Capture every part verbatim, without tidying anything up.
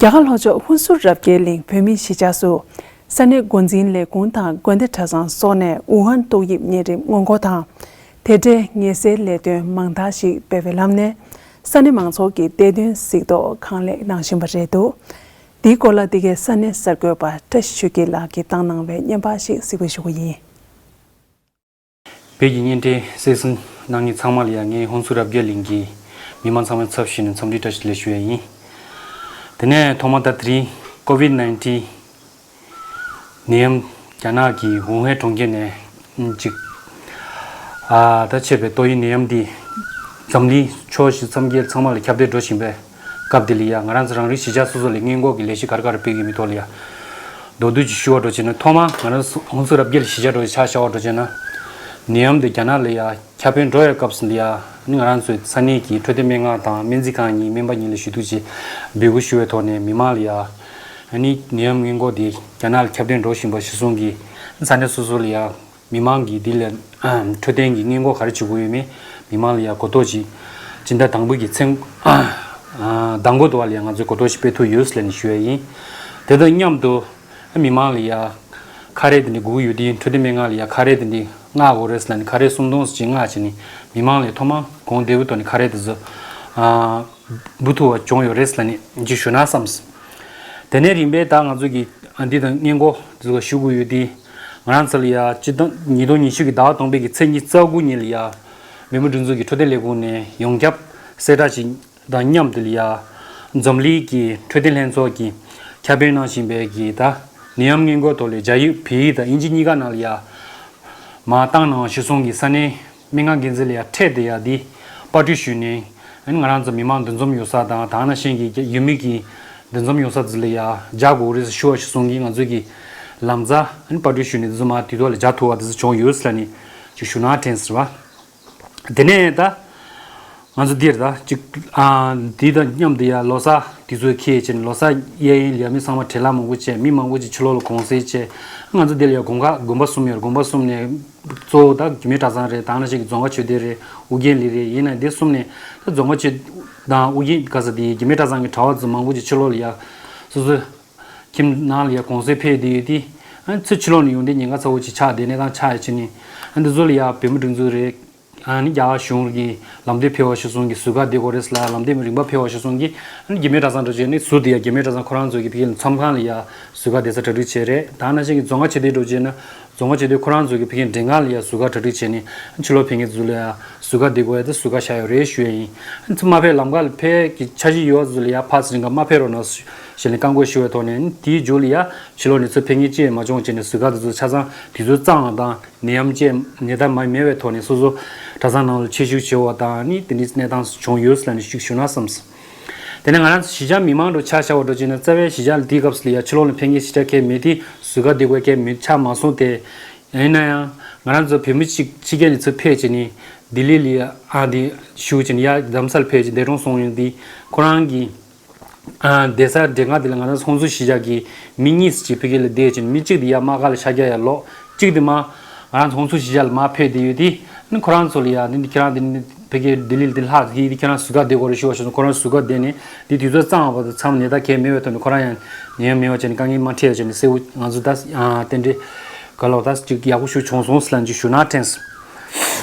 རྒྱ་གར་ལྷོ་ཕྱོགས་ཧུན་སུར་རབ་རྒྱས་གླིང་བོད་མིའི་གཞིས་ཆགས་སུ། ས་གནས་འགོ་འཛིན་ལས་ཁུངས་དང་དགོན་སྡེ་གྲྭ་ཚང་སོགས་ནས་ཝུ་ཧན་ཏོག་དབྱིབས་གཉན་རིམས་སྔོན་འགོག་དང་། དེ་འབྲེལ་ངལ་སེལ་ལས་དོན་མང་དག་ཞིག་སྤེལ་བའི་ལམ་ནས། ས་གནས་མང་ཚོགས་ཀྱི་བདེ་དོན་གཟིགས་རྟོག་གང་ལེགས་གནང་བཞིན་པ་རེད་འདུག། འདིའི་སྐོར་ལ་འདི་གའི་ས་གནས་གསར་འགོད་པ་བཀྲ་ཤིས་ཆོས་སྐྱིད་ལགས་ཀྱིས་བཏང་གནང་བའི་བརྙན་པར་ཞིག་གཟིགས་འབུལ་ཞུ་གི་ཡིན། བོད་ཀྱི་བརྙན་འཕྲིན་གསན་གཟིགས་གནང་མཁན་ཚང་མ་ལ་ཡང་ངས་ཧུན་སུར་རབ་རྒྱས་གླིང་གི་མི་མང་ཚང་མའི་ཚབ་ཞུས་ནས་འཚམས་འདྲི་བཀྲ་ཤིས་བདེ་ལེགས་ཞུ་ཡ་ཡིན། དེ་ནས་ཐོག་མ་ད་དེ་རིང་ཀོ་ཝིད་ནའིན་ཊིན་ནད་ཡམས་རྒྱ་ནག་གི་ཝུ་ཧན་གྲོང་ཁྱེར་ནས་ཅིག་ཨ་ད་མཆེད་པའི་ཏོག་དབྱིབས་ནད་ཡམས་འདི་འཛམ་གླིང་ཕྱོགས་བཞི་མཚམས་བརྒྱད་ཚང་མ་ལ་ཁྱབ་གདལ་འགྲོ་བཞིན་པའི་སྐབས་འདི་ལ་ཡང་ང་རང་ཚོ་རང་རེའི་གཞིས་ཆགས་སོ་སོ་ལ་སྔོན་འགོག་གི་ལས་གཞི་ག་རེ་ག་རེ་སྤེལ་གྱི་མིན་ཐོག་ལ་ཡང་མདོར་བསྡུས་ཅིག་ཞུ་བ་འགྲོ་བྱས་ན། ཐོག་མར་ང་རང་ཚོ་ཧུན་སུར་རབ་རྒྱས་ལ་གཞིས་ཆགས་འགྲོ་ཆ་བཞག་པ་འགྲོ་བྱས་ན། ནད་ཡམས་འདི་རྒྱ་ནག་ལ་ཡང་ཁྱབ་སྤེལ་འགྲོ་བའི་སྐབས་སུ་ལ་ཡང་ང་རང་ཚོའི་ས་གནས་ཀྱི་འཕྲོད་བསྟེན་སྨན་ཁང་དང་སྨན་རྩིས་ཁང་གཉིས་སྨན་པ་གཉིས་ལ་ཞུ་གཏུག་ཅིག་འབོད་སྐུལ་ཞུ་བའི་ཐོག་ནས་མི་མང་ལ་ཡང་ནད་ཡམས་སྔོན་འགོག་འདི་རྒྱ་ནག་ལ་ཁྱབ་གདལ་འགྲོ་བཞིན་པ་གཞིར་བཟུང་གིས་ས་གནས་སོ་སོ་ལ་ཡང་། མི་མང་གིས་འདི་ལ་འཕྲོད་བསྟེན་གྱི་སྔོན་འགོག་ག་རེ་བྱེད་དགོས་ཡོད་མེད་མི་མང་ལ་ཡང་གོ་རྟོགས་ཅིག་སྤྱི་ཟླ་དང་པོ་གི་ཚེས་དང་པོ་དུ་བ་ལ་ཡང་ང་ཚོས་གོ་རྟོགས་ཤིག་སྤེལ་ཐུབ་ཡོད་ཟེར་ནས་ཞུ་ཡ་ཡིན། དེ་དང་མཉམ་དུ་མི་མང་ལ་ཡང་ཁ་རས་དེ་འདྲ་དགོས་ཀྱི་ཡོད་དུས་འཕྲོད་བསྟེན་སྨན་ཁང་ལ་ཡང་ཁ་རས་དེ་འདྲ་མངགས་དགོས་རེད་ཟེར་ནས་ཁ་རས་སུམ་སྟོང་ཙམ་ཅིག་མངགས་བྱས་ནས་མི་མང་ལ་ཐོག་མར་གོང་དེ་བུ་ཐོག་ནས་ཁ་རས་དེ་ཚོ་འབུལ་ཐུབ་པ་བྱུང་ཡོད་རེད་ཟེར་ནས་ཅིག་ཞུ་ན་བསམ། དེ་ནས་རིམ་པས་ད་ང་ཚོ་གི་འདི་དང་སྔོན་འགོག་འདི་ཚོ་ཞུ་དགོས་ཡོད་དུས། ང་རང་ཚོ་ལ་ཡ་སྤྱི་ཟླ་ཉིས་སྟོང་ཉི་ཤུ་གི་ཟླ་བ་དང་པོའི་གི་ཚེས་ཉི་ཤུ་རྩ་དགུ་ཉིན་ལ་ཡ་བོད་མི་སྒྲིག་འཛུགས་ཀྱི་འཕྲོད་བསྟེན་ལས་ཁུངས་ནས་ཡོངས་ཁྱབ་གསལ་བསྒྲགས་ཤིག་དང་མཉམ་དུ་ལ་ཡ་འཛམ་གླིང་གི་འཕྲོད་བསྟེན་ལྷན་ཚོགས་ཀྱིས་ཁྱབ་སྤེལ་གནང་བཞིན་པའི་གི་ད་ནད་ཡམས་སྔོན་འགོག་ཐོག་ལ་རྒྱ་ཡིག་བོད་ཡིག་དང་དབྱིན་ཇི་གཉིས་ཀ་ནང་ལ་ཡ་མར་བཏང་གནང་བ་གཞིར་བཟུང་གི་ས་གནས་སྨན་ཁང་འགན་འཛིན་ལ་ཡ་འཕྲལ་དུ་ཡ་འདི་པར་སྐྲུན་ཞུས་ནས་ང་རང་ཚོ་མི་མང་འདུ་འཛོམས་ཡོད་ས་དང་དེ་ནང་བཞིན་གི་ཡུལ་མི་གི་འདུ་འཛོམས་ཡོད་ས་ཚོ་ལ་ཡ་སྦྱར་དགོས་རེད་ཞུ་བ་གཞིར་བཟུང་གི་ང་ཚོ་གི་ལམ་སང་པར་སྐྲུན་ཞུས་ནས་འདི་ཚོ་མར་དུས་ཐོག་ལ་སྦྱར་ཐུབ་པ་དེ་ཚོ་བྱུང་ཡོད་ཟེར་ནས་ཅིག་ཞུ་ན་དྲན་ཟེར་བ། དེ་ནས་ད་ང་ཚོ་འདིར་ད་ཅིག་ཨ་འདི་དང་མཉམ་དུ་ཡ་ལོ་གསར་དུས་ཚོད་འཁེལ་བྱས་ནས་ལོ་གསར་གཡས་གཡོན་ལ་ཡ་མི་ཚང་མ་བྲེལ་བ་མང་པོ་བྱས། མི་མང་པོ་ཅིག་ཕྱི་ལོགས་ལ་གུང་སེང་བྱས། ང་ཚོ་འདི་ལ་ཡ་དགོན་ཁག་དགོན་པ་གསུམ་ཡོད་རེད། དགོན་པ་གསུམ་ནས་གཙོ་བོ་ད་རྒྱུད་སྨད་གྲྭ་ཚང་རེད། དེ་ནང་བཞིན་གྱི་རྫོང་དཀར་ཆོས་སྡེ་རེད། ཨོ་རྒྱན་གླིང་རེད། ཡིན་ནའི་འདི་གསུམ་ནས་ད་རྫོང་དཀར་ཆོས་དང་ཨོ་རྒྱན་ག་ས་དེ་རྒྱུད་སྨད་གྲྭ་ཚང་གི་གྲྭ་བ་ཚོ་མང་པོ་ཅིག་ཕྱི་ལོགས་ལ་ཡ་སོ་སོའི་ཁྱིམ་ནང་ལ་ཡ་གུང་སེང་ཕེབས་བསྡད་ཡོད་དེ། ཨ་ཚུར་ཕྱི་ལོགས་ནས་ཡོང་དུས་ཉེན་ཁ་ཚ་བོ་ཅིག་ཆགས་བསྡད་གནས་སྟངས་ཆགས་ཡོད་བྱས་ནས། ཨ་འདི་ཚོ་ལ་ཡ་བོད་མི་སྒྲིག་འཛུགས་རེད། ཨ་ནི་རྒྱ་གར་གཞུང་གི་ལམ་སྟོན་ཕེབས་པ་གཞིར་བཟུང་གི་ཟུར་བཀག་བསྡད་དགོས་རེད་ཟེར་ལ་ལམ་སྟོན་རིམ་པ་ཕེབས་པ་གཞིར་བཟུང་གི་ཨ་ནི་རྒྱུད་སྨད་གྲྭ་ཚང་འགྲོ་བྱས་ནས་ཟུར་དེ་ཡ་རྒྱུད་སྨད་གྲྭ་ཚང་ཁོ་རང་ཚོ་གི་ཕ་གི་མཚམས་ཁང་ལ་ཡ་ཟུར་བཀག་བསྡད་ས་གྲ་སྒྲིག་བྱས་རེད། ད་ནང་བཞིན་གྱི་རྫོང་དཀར་ཆོས་སྡེ་འགྲོ་བྱས་ན་རྫོང་དཀར་ཆོས་སྡེ་ཁོ་རང་ཚོ་གི་ཕ་གི་མགྲིན་ཁང་ལ་ཡ་ཟུར་བཀག་གྲ་སྒྲིག་བྱས་ནས་ཕྱི་ལོགས་ཕེབས་མཁན་ཚོ་ལ་ཡ་ཟུར་བཀག་བསྡད་དགོས་ཡ་དེ་ཟུར་བཀག་བཞག་ཡོད་རེད་ཞུ་ཡ་ཡིན། ཚུར་མ་ཕེབས་ལམ་ཁ་ལ་ཕེབས་ཀྱི་འཆར་གཞི་ཡོད་པ་ཚོ་ལ་ཡ་ཕར་ཚུར་རིང་ག་མ་ཕེབས་རོགས་གནང་ཞེས་ནས་བཀའ་བཀོད་ཞུ་བའི་ཐོག་ནས། དེའི་མཇུག་ལ་ཡ་ཕྱི་ལོགས་ནས་ཚུར་ཕེབས་མཁན་ཅི་ཡང་མ་བྱུང་བྱས་ནས་ཟུར་བཀག་དེ་ཚོ་ཆ་ཚང་དུས་ཚོད་གཙང་བ་དང་། ནད་ཡམས་བཅས་ནད་རྟགས་མ་མེད་པའི་ཐོག་ནས་སོ་སོ་གྲྭ་ཚང་ནང་ལ་ཆེད་ཞུགས་བྱེད་པ་དང་ནི་དེ་འདྲའི་གནས་སྟངས་བྱུང་ཡོད་ལབ་ནས་ཞུ་ཞུ་ན་བསམས། དེ་ནས་ང་རང་ཚོ་གཞིས་ཆགས་མི་མང་དུ་ཆ་བཞག་པ་འདྲ་བྱས་ན། རྩ་བའི་གཞིས་ཆགས་ལ་དེའི་སྐབས་སུ་ལ་ཡ་ཕྱི་ལོགས་ནས་ཕེབས་མཁན་གཞིས་ཆགས་གང་ཡང་མེད་དེ། ཟུར་བཀག་བསྡད་དགོས་མཁན་མི་ཆགས་མ་སོང་སྟེ། ཡིན་ན་ཡང་ང་རང་ཚོ་བོད་མི་གཅིག་ཕྱི་རྒྱལ་ནས་ཚུར་ཕེབས་བྱས་ནས་ལྡི་ལི་ལ་ཡ་ཨ་དེ་བཞུགས་བྱས་ནས་ཡ་རྡ་རམ་ས་ལ་ཕེབས་བྱས་འདས་གྲོངས་སོང་ཡོང་དུས་ཁོ་རང་གི་ཨ་བསྡད་ས་མགྲོན་ཁང་དེ་ལ་ང་རང་ཚོ་ཧོན་སུར་གཞིས་ཆགས་ཀྱི་མི་གཉིས་ཅིག་ཕ་གི་ལ་བསྡད་ཅིང་། མི་གཅིག་དེ་ཡར་དམག་སྒར་ལ་ཤར་རྒྱག་ཡར་ལོག་གཅིག་དེ་མར་ང་རང་ཚོ་ཧོན་སུར་གཞིས་ཆགས་ལ་མར་ཕེབས་བསྡད་ཡོད་དེ། ཨ་ནི་ཁོ་རང་ཚོ་ལ་ཡ་དེ་འདི་ཁྱེད་རང་དེ་ནི་ཕ་གི་ལྡི་ལི་ལ་དེ་ལྷག་དེ་འདི་ཁྱེད་རང་ཟུར་བཀག་བསྡད་དགོས་རེད་ཞུ་བ་ཞུ་སོང་། ཁོ་རང་ཟུར་བཀག་བསྡད་ནས་དེ་དུས་ཚོད་གཙང་བ་དང་མཚམས་ནད་རྟགས་གང་ཡང་མེད་པའི་ཐོག་ནས་ཁོ་རང་ཡང་ནད་ཡམས་མེད་པ་བྱས་ནས་དཀའ་ངལ་མ་འཕྲད་ཡ་བྱས་ནས་གསལ་པོ་ང་ཚོ་ད་ཨ་རྟེན་འབྲེལ་ག་ལོག་ད་ཅིག་ཡག་པོ་ཞིག་བྱུང་སོང་ཟེར་ལབ་ཅིག་ཞུ་ན་དྲན་སོང་།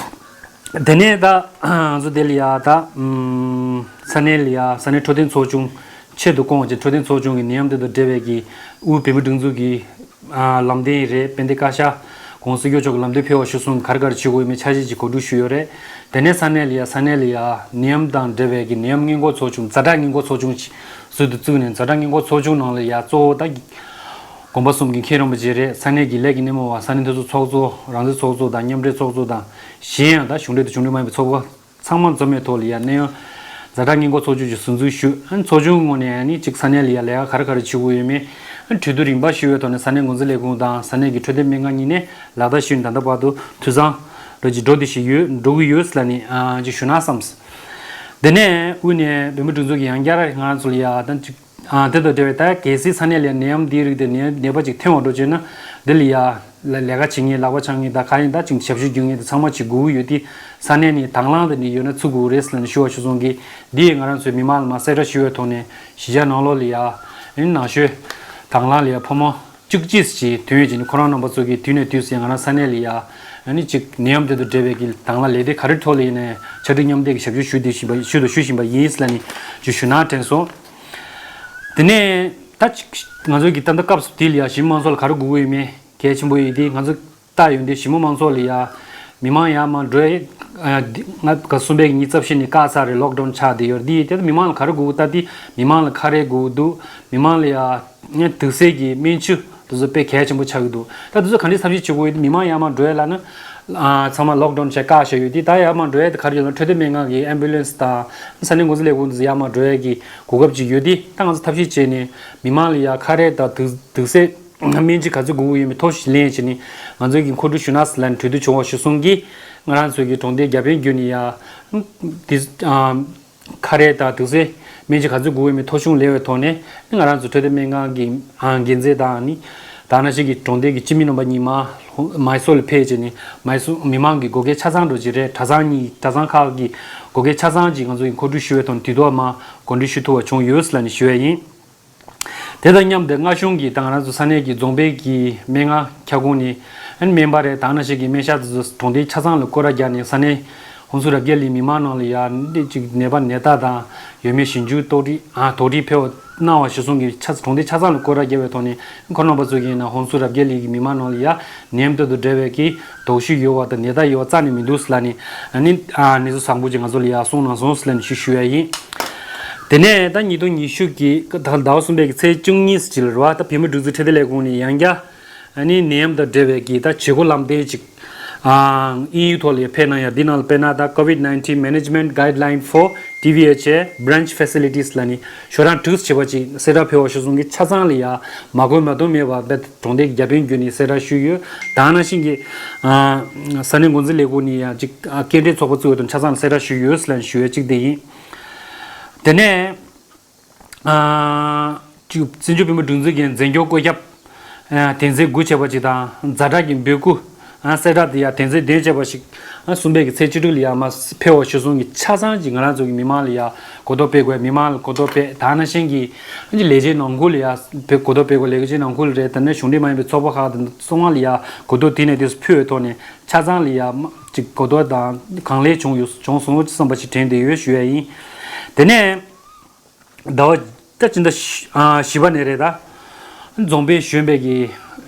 དེ་ནས་ད་ང་ཚོ་དེ་ལ་ཡ་ད་ཨམ་ས་གནས་ལ་ཡ་ས་གནས་འཕྲོད་བསྟེན་ཚོགས་ཆུང་ཆེད་དུ་བསྐོངས་བྱས། འཕྲོད་བསྟེན་ཚོགས་ཆུང་གི་ནད་ཡམས་དེ་དང་འབྲེལ་བའི་གི་དབུས་བོད་མི་སྒྲིག་འཛུགས་ཀྱི་ཨ་ལམ་སྟོན་རེད། དཔལ་ལྡན་བཀའ་ཤག་གོང་ས་མཆོག་མཆོག་གི་ལམ་སྟོན་ཕེབས་པ་གཞིར་བཟུང་གི་ག་རེ་ག་རེ་བྱེད་དགོས་ཡོད་མེད་འཆར་གཞི་ཅིག་གོ་སྒྲིག་ཞུས་ཡོད་རེད། དེ་ནས་ས་གནས་ལ་ཡ་ས་གནས་ལ་ཡ་ནད་ཡམས་དང་འབྲེལ་བའི་གི་ནད་ཡམས་སྔོན་འགོག་ཚོགས་ཆུང་ཛ་དྲག་སྔོན་འགོག་ཚོགས་ཆུང་ཅིག་ཟུར་དུ་བཙུགས་ནས། ཛ་དྲག་སྔོན་འགོག་ཚོགས་ཆུང་ནང་ལ་ཡ་གཙོ་བོ་ད་དགོན་པ་གསུམ་གྱི་མཁན་རིན་པོ་ཆེ་རེད། ས་གནས་ཀྱི་ལས་ཀྱི་སྣེ་མོ་བ། ས་གནས་དེ་ཚོ་ཚོགས་གཙོ། རང་བཙན་ཚོགས་གཙོ་དང་མཉམ་འབྲེལ་ཚོགས་གཙོ་དང་། གཞན་ཡང་ད་གཞུང་འབྲེལ་དང་གཞུང་འབྲེལ་མ་ཡིན་པའི་ཚོགས་པ་ཚང་མ་འཛོམས་པའི་ཐོག་ལ་ཡ་ནད་ཡམས་ཛ་དྲག་སྔོན་འགོག་ཚོགས་ཆུང་ཅིག་ཟུར་འཛུགས་ཞུས། ཨ་ནི་ཚོགས་ཆུང་ངོས་ནས་ཨ་ནི་གཅིག་ས་གནས་ལ་ཡ་ལས་ཀ་ག་རེ་ག་རེ་བྱེད་དགོས་ཡོད་མེད། ཨ་ནི་གྲོས་བསྡུར་རིམ་པ་ཞུས་པའི་ཐོག་ནས་ས་གནས་འགོ་འཛིན་ལས་ཁུངས་དང་ས་གནས་ཀྱི་འཕྲོད་བསྟེན་སྨན་ཁང་གཉིས་ནས་ལག་བསྟར་ཞུས་ནས་ད་ལྟ་བར་དུ་འཐུས་ཚང་འགྲོ་གི་འགྲོ་བསྡད་བཞིན་ཡོད། འགྲོ་གི་ཡོད་ལབ་ནས་ཨ་ཅིག་ཞུ་ན་བསམས། དེ་ནས་དབུས་ནས་བོད་མི་སྒྲིག་འཛུགས་ཀྱིས་ཡང་བསྐྱར་ང་ཚོ་ལ་ཡ་ད་ཅིག་ཨ་དེ་དང་འབྲེལ་བའི་ད་གལ་སྲིད་ས་གནས་ལ་ནད་ཡམས་འདིའི་རིགས་དེ་ནད་ནད་པ་ཅིག་ཐོན་པ་འདྲ་བྱས་ན། འདི་ལ་ཡ་ལ་ལས་ཀ་བྱེད་མཁན་ལག་པ་འཆང་མཁན་དང་ག་ཡིན་ད་ཅིག་ཞབས་ཞུ་སྒྲུབ་མཁན་དེ་ཚང་མ་ཅིག་དགོས་ཀྱི་ཡོད་དེ། ས་གནས་ནས་དང་བླངས་དེ་འདྲ་ཡོད་ན་ཚུད་དགོས་རེད་ཟེར་ནས་ཞུ་བ་ཞུ་སོང་གི། འདི་ཡིས་ང་རང་ཚོའི་མི་མང་ལ་མར་གསལ་བསྒྲགས་ཞུ་བའི་ཐོག་ནས་གཞིས་ཆགས་ནང་ལོགས་ལ་ཡ་ ནང་ཆོས་དང་བླངས་ལ་ཡ་ཕོ་མོ་བཅུ་གཅིག་ཅིག་ཐོན་ཡོད་ཅིང་ཁོ་རང་རྣམ་པ་ཚོ་གིས་དུས་ནས་དུས་སུ་ཡང་ང་རང་ས་གནས་ལ་ཡ་ཨ་ནི་ཅིག་ནད་ཡམས་དེ་དང་འབྲེལ་བའི་གི་དང་བླངས་ལས་དེ་ག་རེ་ཐོག་ལ་ཡིན་ནའི་ཕྱག་བྲིས་མཉམ་འདེགས་ཀྱི་ཞབས་ཞུ་ཞུ་དེ་བཞིན་པ་ཞུ་དང་ཞུ་བཞིན་པ་ཡིན་ཟེར་ལབ་ནས་ཅིག་ཞུ་ན་དྲན་སོང་། དེ་ནས་ད་ཅིག་ང་ཚོ་གི་ད་ལྟ་སྐབས་སུ་དེ་ལ་ཡ་གཞི་མི་མང་ཚོགས་ལ་ག་རེ་དགོས་ཀྱི་ཡོད་མེད་གལ་ཆེན་པོ་ཡིན་དེ་ང་ཚོ་ལྟ་ཡོང་དུས་གཞི་མི་མང་ཚོགས་ལ་ཡ་མི་མང་ཡར་མར་འགྲོ་ཡ་ཨ་འདི་ང་ག་གསུམ་པའི་ཉིན་རྩ་བཞི་ནས་བཀག་ཚར་རེད། ལོག་ཌའུན་ཆགས་བསྡད་ཡོད་རེད། དེ་ད་མི་མང་ལ་ག་རེ་དགོས་ད་དེ་མི་མང་ལ་ཁ་རས་དགོས་འདུག་མི་མང་ལ་ཡ་དུག་སེལ་གྱི་སྨན་ཆུ་དེ་ཚོ་དཔེ་གལ་ཆེན་པོ་ཆགས་ཀྱི་འདུག་ད་དེ་ཚོ་ག་འདྲས་ཐབས་ཤེས་བྱེད་དགོས་ཡོད་དེ་མི་མང་ཡར་མར་འགྲོ་ཡ་ལ་ན་ཨ་ཚང་མ་ལོག་ཌའུན་བྱས་བཀག་བཞག་ཡོད་དེ་ད་ཡར་མར་འགྲོ་ཡ་དེ་ག་རེ་ཡོད་ན་འཕྲོད་བསྟེན་སྨན་ཁང་གི་ཨེམ་བུ་ལན་སི་དང་ས་གནས་འགོ་འཛིན་ལས་ཁུངས་དེ་ཚོ་ཡར་མར་འགྲོ་ཡ་གི་གོ་སྐབས་ཅིག་ཡོད་དེ་ད་ང་ཚོ་ཐབས་ཤེས་བྱས་ནས་མི་མང་ལ་ཡ་ཁ་རས་དང་དུག་དུག་སེལ། སྨན་ཆུ་ག་ཚོད་དགོས་ཀྱི་ཡོད་མེད་ཐོ་ཞིག་ལེན་བྱས་ནས་ང་ཚོས་ཀྱི་མཁོ་སྒྲུབ་ཞུ་ན་ཟེར་ལབ་ནས་གྲོས་བསྡུར་བྱུང་བ་ཞུ་སོང་གིས་ང་རང་ཚོའི་གི་གྲོང་སྡེའི་རྒྱ་དཔོན་བརྒྱུད་ནས་ཡ་དེ་ཁ་རས་དང་དུག་སེལ་སྨན་ཆུ་ག་ཚོད་དགོས་ཀྱི་ཡོད་མེད་ཐོ་གཞུང་ལེན་པའི་ཐོག་ནས་ང་རང་ཚོ་འཕྲོད་བསྟེན་སྨན་ཁང་གི་འགན་འཛིན་དང་ནི་ད་ནང་བཞིན་གྱི་གྲོང་སྡེ་གི་སྤྱི་མི་རྣམ་པ་གཉིས་མ་མའི་སོར་ལ་ཕེབས་བྱས་ནས་མའི་སོར་མི་མང་གི་དགོས་གལ་ཆ་ཚང་འགྲོ་གི་རེད། གྲྭ་ཚང་གཉིས་གྲྭ་ཚང་ཁག་གི་དགོས་གལ་ཆ་ཚང་ཅིག་ང་ཚོ་གི་མཁོ་སྒྲུབ་ཞུ་བའི་ཐོག་ནས་དུས་ཐོག་མ་གོ་སྒྲིག་ཞུ་ཐུབ་པ་བྱུང་ཡོད་ཟེར་ལབ་ནས་ཞུ་ཡ་ཡིན། དེ་དང་མཉམ་དུ་རྔ་གཞུང་གི་དང་ང་རང་ཚོ་ས་གནས་ཀྱི་རྫོང་དཔོན་གྱི་སྨན་ཁང་ཁྱབ་ཁོངས་ནས་ཨ་ནི་སྨན་པ་རེད། དེ་ནང་བཞིན་གྱི་སྨན་ཞབས་དེ་ཚོ་གྲོང་སྡེ་ཆ་ཚང་ལ་སྐོར་ར་རྒྱག་ནས་ས་གནས་ཧོན་སུར་རབ་རྒྱས་གླིང་མི་མང་ནང་ལ་ཡ་འདི་ཅིག་ནད་པ་ནད་རྟགས་དང་ཡོད་མེད་ཞིབ་འཇུག་དོགས་འདྲི་ཨ་དོགས་འདྲི་ཕེབས་གནང་བ་ཞུ་སོང་གི་ཆ་གྲོང་སྡེ་ཆ་ཚང་ལ་སྐོར་ར་རྒྱག་པའི་ཐོག་ནས་ཁོ་རྣམ་པ་ཚོ་གིས་ཡིན་ན་ཧོན་སུར་རབ་རྒྱས་གླིང་གི་མི་མང་ནང་ལ་ཡ་ནད་ཡམས་དེ་དང་འབྲེལ་བའི་གི་དོགས་གཞི་ཡོད་པ་དང་ནད་རྟགས་ཡོད་པ་རྩ་ནས་མི་འདུག་ཟེར་ལབ་ནས་ཨ་ནི་ཨ་གནས་ཚུལ་བཟང་པོ་ཅིག་ང་ཚོ་ལ་ཡ་གསུངས་གནང་སོང་ཟེར་ལབ་ནས་ཞུ་ཞུ་ཡ་ཡིན། དེ་ནས་ད་ཉིས་སྟོང་ཉི་ཤུ་གི་ཟླ་བ་གསུམ་པའི་གི་ཚེས་བཅུ་གཉིས་ཙམ་ཅིག་ལ་རེད་བ། ད་བོད་མིའི་སྒྲིག་འཛུགས་འཕྲོད་བསྟེན་ལས་ཁུངས་ནས་ཡང་བསྐྱར་ཨ་ནི་ནད་ཡམས་དང་འབྲེལ་བའི་གི་ད་བྱེད་སྒོ་ལམ་སྟོན་ཅིག་ཨ་དབྱིན་ཡིག་ཐོག་ལ་ཡ་ཕེབས་གནང་ཡ། འདི་ནང་ལ་དཔེར་ན་ད་COVID nineteen Management Guideline for T V H A Branch Facilities ལབ་ནས་ཤོག་གྲངས་དྲུག་ཅེས་པ་ཅིག་གསལ་བསྒྲགས་ཕེབས་པ་ཞུ་སོང་གི་ཆ་ཚང་ལ་ཡ་མ་གོ་མ་མཐོང་མེད་པ་དཔེ་གྲོང་སྡེ་གི་རྒྱ་དཔོན་བརྒྱུད་ནས་གསལ་བསྒྲགས་ཞུས་ཡོད། དེ་ནང་བཞིན་གྱི་ཨ་ས་གནས་འགོ་འཛིན་ལས་ཁུངས་ནས་ཡང་ཅིག་ཨ་སྐྱེལ་འདྲེན་ཚོགས་པ་བཙུགས་པ་དང་ཆ་ཚང་ལ་གསལ་བསྒྲགས་ཞུས་ཡོད་ཟེར་ལབ་ནས་ཞུ་ཡས་གཅིག་དེ་ཡིན། དེ་ནས་ཨ་ཅིག་བཙན་བྱོལ་བོད་མིའི་སྒྲིག་འཛུགས་ཀྱི་མཛད་སྒོ་བཀོད་ཁྱབ་ཨ་དོན་ཚན་དགུ་བྱས་པ་ཅིག་དང་ཛ་དྲག་གི་འབོད་སྐུལ་ཨ་གསལ་བསྒྲགས་དེ་ཡང་དོན་ཚན་བདུན་བྱས་པ་ཞིག་ཨ་གསུམ་པའི་གི་ཚེས་བཅུ་དྲུག་ལ་ཡར་མར་ཕེབས་པ་ཞུ་སོང་གི་ཆ་ཚང་ཅིག་ང་རང་ཚོ་གི་མི་མང་ལ་ཡ་གོ་རྟོགས་སྤེལ་དགོས། མི་མང་ལ་གོ་རྟོགས་སྤེལ་དེ་ནང་བཞིན་གྱི་ཨ་ཅིག་ལས་བྱེད་ནང་ཁུལ་ལ་ཡ་གོ་རྟོགས་སྤེལ་དགོས། ལས་བྱེད་ནང་ཁུལ་རེད། དེ་ནས་གཞུང་འབྲེལ་མ་ཡིན་པའི་ཚོགས་པ་ཁག་དང་སོ་ལྔ་ལ་ཡ་གོ་རྟོགས་དེ་ནས་དེ་ཚོ་ཕུལ་བའི་ཐོག་ནས་ཆ་ཚང་ལ་ཡ་ཅིག་གོ་རྟོགས་དང་གང་ལེགས་བྱུང་ཡོད་བྱུང་སོང་བསམ་པ་ཞིག་དྲན་བསྡད་ཡོད་ཞུ་ཡ་ཡིན། དེ་ནས་ཟླ་བ་ད་ཕྱི་ཟླ་བཞི་ཨ་བཞི་པ་ནས་རེད། ད་རྫོང་དཔོན་གཞོན་པའི་གི་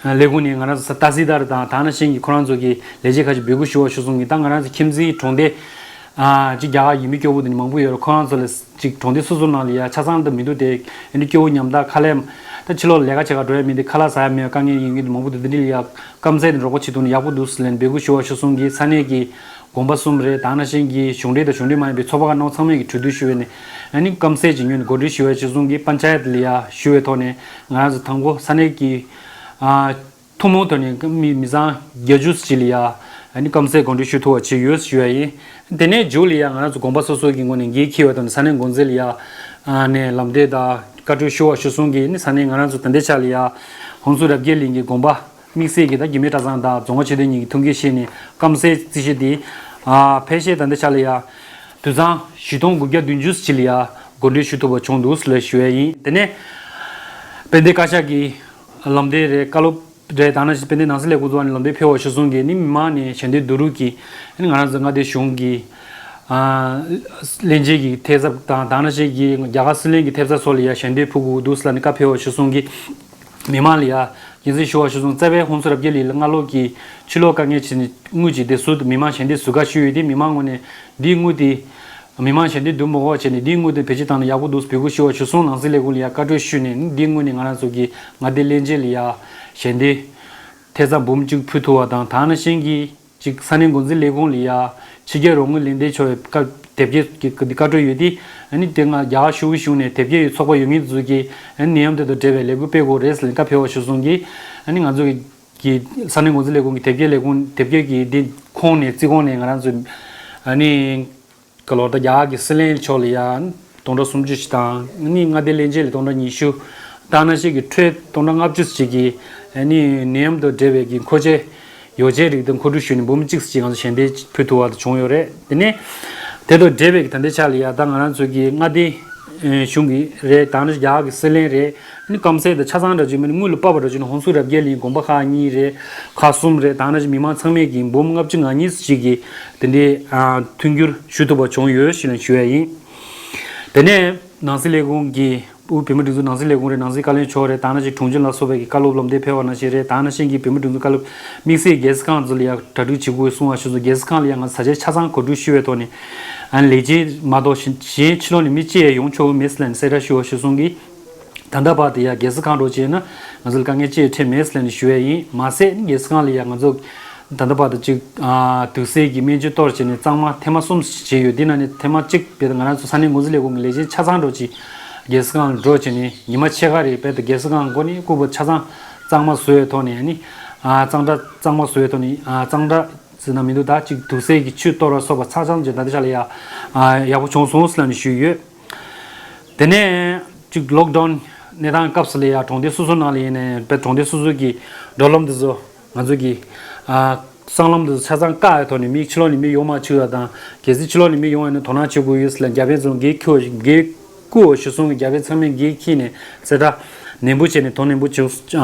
ལས་ཁུངས་ནས་ང་རང་ཚོ་ཏཱ་སི་དར་དང་དེ་ནང་བཞིན་གྱི་ཁོ་རང་ཚོ་གི་ལས་བྱེད་ཁག་ཅིག་འབོད་སྐུལ་ཞུ་བ་ཞུ་སོང་གི། ད་ང་རང་ཚོ་ཁྱིམ་མཚེས་གྲོང་སྡེ་ཨ་ཅིག་རྒྱ་གར་ཡུལ་མི་སྐྱོ་བོ་དེ་འདྲ་མང་པོ་ཡོད་རེད། ཁོ་རང་ཚོ་ལ་ཅིག་གྲོང་སྡེ་སོ་སོ་ནང་ལ་ཡ་ཆ་ཚང་དུ་མི་འདུག་སྟེ་ཨ་ནི་སྐྱོ་བོ་ཉམ་ཐག་ཁ་ལས་ད་ཕྱི་ལོགས་ལས་ཀ་བྱེད་ག་འགྲོ་ཡ་མི་འདུག་ཁ་ལག་ཟ་ཡ་མེད་པའི་དཀའ་ངལ་ཡོད་མཁན་དེ་མང་པོ་འདུག་དེ་འདྲ་ལ་ཡ་སྐམ་སའི་དེ་རོགས་པ་བྱེད་ཐུབ་ན་ཡག་པོ་འདུག་ཟེར་ལབ་ནས་འབོད་སྐུལ་ཞུ་བ་ཞུ་སོང་གི། ས་གནས་ཀྱི་དགོན་པ་གསུམ་རེད། དེ་ནང་བཞིན་གྱི་གཞུང་འབྲེལ་དང་གཞུང་འབྲེལ་མ་ཡིན་པའི་ཚོགས་པ་ཁག་རྣམས་ཚང་མས་ཀྱི་གྲོས་བསྡུར་ཞུས་པ་ནས་ཨ་ནི་སྐམ་སའི་ཇི་ཉུང་ནས་གོ་སྒྲིག་ཞུ་བའི་ཆེད་བཟུང་གིས་པན་ཆ་ཡད་ལ་ཡ་ཞུ་བའི་ཐོག་ནས་ང་རང་ཚོ་དང་པོ་ས་གནས་ཀྱི་ཨ་ཐུན་མོང་ཐོག་ནས་མི་མི་ཚང་བརྒྱད་ཅུ་ཅིག་ལ་ཡ་ཨ་ནི་སྐམ་སའི་གོ་སྒྲིག་ཞུ་ཐུབ་པ་བྱས་ཡོད་ཞུ་བ་ཡིན། དེ་ནས་མཇུག་ལ་ཡ་ང་རང་ཚོ་དགོན་པ་སོ་སོ་གི་ངོས་ནས་འགན་འཁྱེར་བའི་ཐོག་ནས་ས་གནས་འགོ་འཛིན་ལ་ཡ་ཨ་ནས་ལམ་སྟོན་དང་བཀའ་འཁྲོལ་ཞུ་བ་ཞུ་སོང་གིས་ཨ་ནི་ས་གནས་ང་རང་ཚོ་ད་ལྟའི་ཆ་ལ་ཡ་ཧོན་སུར་རབ་རྒྱས་གླིང་གི་དགོན་པ་དམིགས་བསལ་གྱི་ད་རྒྱུད་སྨད་གྲྭ་ཚང་དང་རྫོང་ཁ་ཆོས་སྡེ་གཉིས་ཀྱི་ཐུགས་འགན་བཞེས་ནས་སྐམ་སའི་རྩིས་གཞི་དེ་ཨ་ཕལ་ཆེར་ད་ལྟའི་ཆ་ལ་ཡ་དུད་ཚང་བཞི་སྟོང་དགུ་བརྒྱ་བདུན་ཅུ་ཅིག་ལ་ཡ་གོ་སྒྲིག་ཞུ་ཐུབ་པ་བྱུང་འདུག་ལ་ཞུ་ཡ་ཡིན། དེ་ནས་དཔལ་ལྡན་བཀའ་ཤག་གི་ལམ་སྟོན་རེད། བཀའ་སློབ་རེད། དེ་ནང་བཞིན་དཔལ་ལྡན་ནང་སྲིད་ལས་ཁུངས་ཚོ་ནས་ལམ་སྟོན་ཕེབས་པ་ཞུ་སོང་གི་ནི་མི་མང་ནས་ཞལ་འདེབས་བསྡུ་རུབ་ཀྱིས་ནི་ང་རང་ཚོ་མངའ་སྡེ་གཞུང་གི་ཨ་བློན་ཆེན་གྱི་ཐེབས་རྩ་དང་དེ་ནང་བཞིན་གྱི་རྒྱ་གར་སྲིད་བློན་གྱི་ཐེབས་རྩ་སོགས་ལ་ཡ་ཞལ་འདེབས་ཕུལ་དགོས་འདུག་ལབ་ནས་བཀའ་ཕེབས་པ་ཞུ་སོང་གི། མི་མང་ལ་ཡ་སྙན་སེང་ཞུ་བ་ཞུ་སོང་། རྩ་བའི་ཧོན་སུར་རབ་རྒྱས་གླིང་ལ་སྔ་ལོགས་ཀྱི་ཕྱི་ལོགས་དཀའ་ངལ་ཕྱིན་ནས་དངུལ་ཅིག་དེ་ཟུར་དུ་མི་མང་ཞལ་འདེབས་ཟུར་བཀག་ཞུས་ཡོད་དེ་མི་མང་ངོས་ནས་འདིའི་དངུལ་དེ་མི་མང་ཞལ་འདེབས་བསྡུ་མི་དགོས་བྱས་ནས་འདིའི་དངུལ་དེ་བེད་སྤྱོད་བཏང་ན་ཡག་པོ་འདུག་འབོད་སྐུལ་ཞུ་བ་ཞུ་སོང་། ནང་སྲིད་ལས་ཁུངས་ལ་ཡ་བཀའ་འཁྲོལ་ཞུས་ནས་འདིའི་དངུལ་ནས་ང་རང་ཚོ་གི་མངའ་སྡེ་བློན་ཆེན་ལ་ཡ་ཞལ་འདེབས་ཐེབས་རྩ་འབུམ་གཅིག་ཕུལ་ཐུབ་པ་དང་དེ་ནང་བཞིན་གྱི་ཅིག་ས་གནས་འགོ་འཛིན་ལས་ཁུངས་ལ་ཡ་ཕྱི་རྒྱལ་རོགས་དངུལ་ལེན་འདེད་ཆོག་པའི་བཀའ་དེབ་སྐྱེལ་གྱི་བཀའ་འཁྲོལ་ཡོད་དེ་ཨ་ནི་དེ་སྔ་རྒྱ་གར་ཤུག་གཞུང་ནས་དེབ་སྐྱེལ་ཡོད་ཚོགས་པ་ཡོད་མཁན་ཚོ་གིས་ཨ་ནི་ནད་ཡམས་དེ་དང་འབྲེལ་བའི་ལས་འགུལ་སྤེལ་དགོས་རེད་ཟེར་ནས་བཀའ་ཕེབས་པ་ཞུ་སོང་གི། ཨ་ནི་ང་ཚོ་གི་ས་གནས་འགོ་འཛིན་ལས་ཁུངས་ཀྱི་དེབ་སྐྱེལ་ལས་ཁུངས་དེབ་སྐྱེལ་གྱི་འདི་ཁོངས་ནས་རྩིས་ཁོངས་ནས་ང་རང་ཚོ་ཨ་ནི་ག་ལོར་ད་རྒྱ་གར་གྱི་སྲིད་བློན་མཆོག་ལ་ཡ་སྟོང་ཕྲག་སུམ་ཅུ་ཞིག་དང་ཨ་ནི་མངའ་སྡེ་བློན་ཆེན་ལ་སྟོང་ཕྲག་ཉི་ཤུ་དེ་ནང་བཞིན་གྱི་ཁྲལ་སྟོང་ཕྲག་ལྔ་བཅུ་ཞིག་གི་ཨ་ནི་ནད་ཡམས་དང་འབྲེལ་བའི་གི་མཁོ་ཆས་ཡོ་བྱད་རིགས་དེ་མཁོ་སྒྲུབ་ཞུས་ནས་འབུམ་གཅིག་ཙམ་ཅིག་ང་ཚོ་ཞལ་འདེབས་ཕུལ་ཐུབ་པ་དེ་བྱུང་ཡོད་རེད། དེ་ནས་དེ་དང་འབྲེལ་བའི་ད་ལྟའི་ཆ་ལ་ཡ་ད་ང་རང་ཚོ་གི་མངའ་སྡེ་ གཞུང་གི་རེད། ད་ནི་རྒྱ་གར་གྱི་སྲིད་བློན་རེད། ཨ་ནི་སྐམ་སའི་དང་ཆ་ཚང་འདྲ་ཅིག་མིན་ན་དངུལ་ལ་དཔག་པ་འདྲ་ཅིག་ནི་ཧོན་སུར་རབ་རྒྱས་གླིང་དགོན་པ་ཁག་གཉིས་རེད། ཁག་གསུམ་རེད། ད་ནི་མི་མང་ཚང་མས་ཀྱི་འབུམ་ལྔ་བཅུ་ང་གཉིས་ཤིག་གིས་དེ་འདྲའི་མཐུན་འགྱུར་ཞུ་ཐུབ་པ་བྱུང་ཡོད་ཞེས་ཞུ་ཡ་ཡིན། དེ་ནས་ནང་སྲིད་ལས་ཁུངས་ཀྱི་དབུས་བོད་མི་སྒྲིག་འཛུགས་ནང་སྲིད་ལས་ཁུངས་རེད། ནང་སྲིད་བཀའ་བློན་མཆོག་རེད། ད་ནི་ཅིག་དྲུང་ཆེ་ལ་སོགས་པའི་གི་བཀའ་སློབ་ལམ་སྟོན་ཕེབས་པ་ནང་བཞིན་རེད། ད་ནི་ཤིང་གི་བོད་མི་སྒྲིག་འཛུགས་བཀའ་སློབ་དམིགས་བསལ་རྒྱལ་སྲིད་ཁང་ཚོ་ལ་ཡང་གྲ་སྒྲིག་བྱེད་དགོས་གསུང་བ་ཞུ་ཚུལ། རྒྱལ་སྲིད་ཁང་ལ་ཡང་ང་ཚོ་ས་ཆའི་ཆ་ཚང་གོ་སྒྲིག་ཞུ་བའི་ཐོག་ནས་ཨ་ནི་ལས་བྱེད་མ་གཏོགས་གཞན་ཕྱི་ལོགས་ནས་མི་གཅིག་ཡང་ཡོང་ཆོག་གི་མེད་ཟེར་ལབ་ནས་གསལ་བསྒྲགས་ཞུ་བ་ཞུ་གསུང་གིས། ད་ལྟ་བར་དུ་ཡང་རྒྱལ་སྲིད་ཁང་འགྲོ་བྱས་ན་ང་ཚོ་ལ་དཀའ་ངལ་ཅི་ཡང་འཕྲད་མེད་ཟེར་ལབ་ནས་ཞུ་ཡ་ཡིན། མ་ཟད་རྒྱལ་སྲིད་ཁང་ལ་ཡང་ང་ཚོ་ད་ལྟ་བར་དུ་ཅིག་དུག་སེལ་གྱི་སྨན་བཅོས་གཏོར་བྱས་ནས་གཙང་མ་ཐེངས་མ་གསུམ་བྱས་ཡོད། འདི་ནང་ནས་ཐེངས་མ་གཅིག་བྱས་ཏེ་ང་རང་ཚོ་ས་གནས་འགོ་འཛིན་ལས་ཁུངས་ཀྱི་ལས་བྱེད་ཆ་ཚང་འགྲོ་ཅིག་རྒྱལ་སྲིད་ཁང་ལ་འགྲོ་བྱས་ནས་ཉི་མ་ཕྱེད་ཀ་རེ་རྦད་དེ་རྒྱལ་སྲིད་ཁང་སྒོ་ནས་སྐུ་པར་ཆ་ཚང་གཙང་མ་བཟོས་ཐོག་ནས་ནི་གཙང་སྦྲ་གཙང་མ་བཟོས་ཐོག་ནས་གཙང་སྦྲ་ཟེར་ན་མི་འདུག་ད་ཅིག་དུག་སེལ་གྱི་ཆུ་གཏོར་བ་སོགས་པ་ཚང་ཚང་ཅིག་ད་ལྟ་ཆ་ལ་ཡ་ཡག་པོ་བྱུང་སོང་ཟེར་ལབ་ནས་ཞུས་ཡོད། དེ་ནས་ཅིག་ལོག་ཌའོན་གནས་སྟངས་སྐབས་སུ་ལ་ཡ་གྲོང་སྡེ་སོ་སོ་ནང་ལ་ཡིན་ནའི་དཔེ་གྲོང་སྡེ་སོ་སོ་གི་འགྲོ་ལམ་དེ་ཚོ་ང་ཚོ་གི་སྲང་ལམ་དེ་ཚོ་ཆ་ཚང་བཀག་ཡ་ཐོག་ནས་མི་ཕྱི་ལོགས་ནས་མི་ཡོང་མ་བཅུག་ཡ་དང་གལ་སྲིད་ཕྱི་ལོགས་ནས་མི་ཡོང་ཡ་ནི་དོ་སྣང་བྱེད་དགོས་ཡོད་ཟེར་ལ་རྒྱ་བལ་ཚོ་འགན་འཁུར་འགན་བསྐུར་བ་ཞུ་སོང་གི་རྒྱ་བལ་ཚང་མས་འགན་འཁྱེར་ནས་གསལ་བསྒྲགས་ནན་པོ་བྱས་ནས་དོ་ནན་པོ་བྱུང་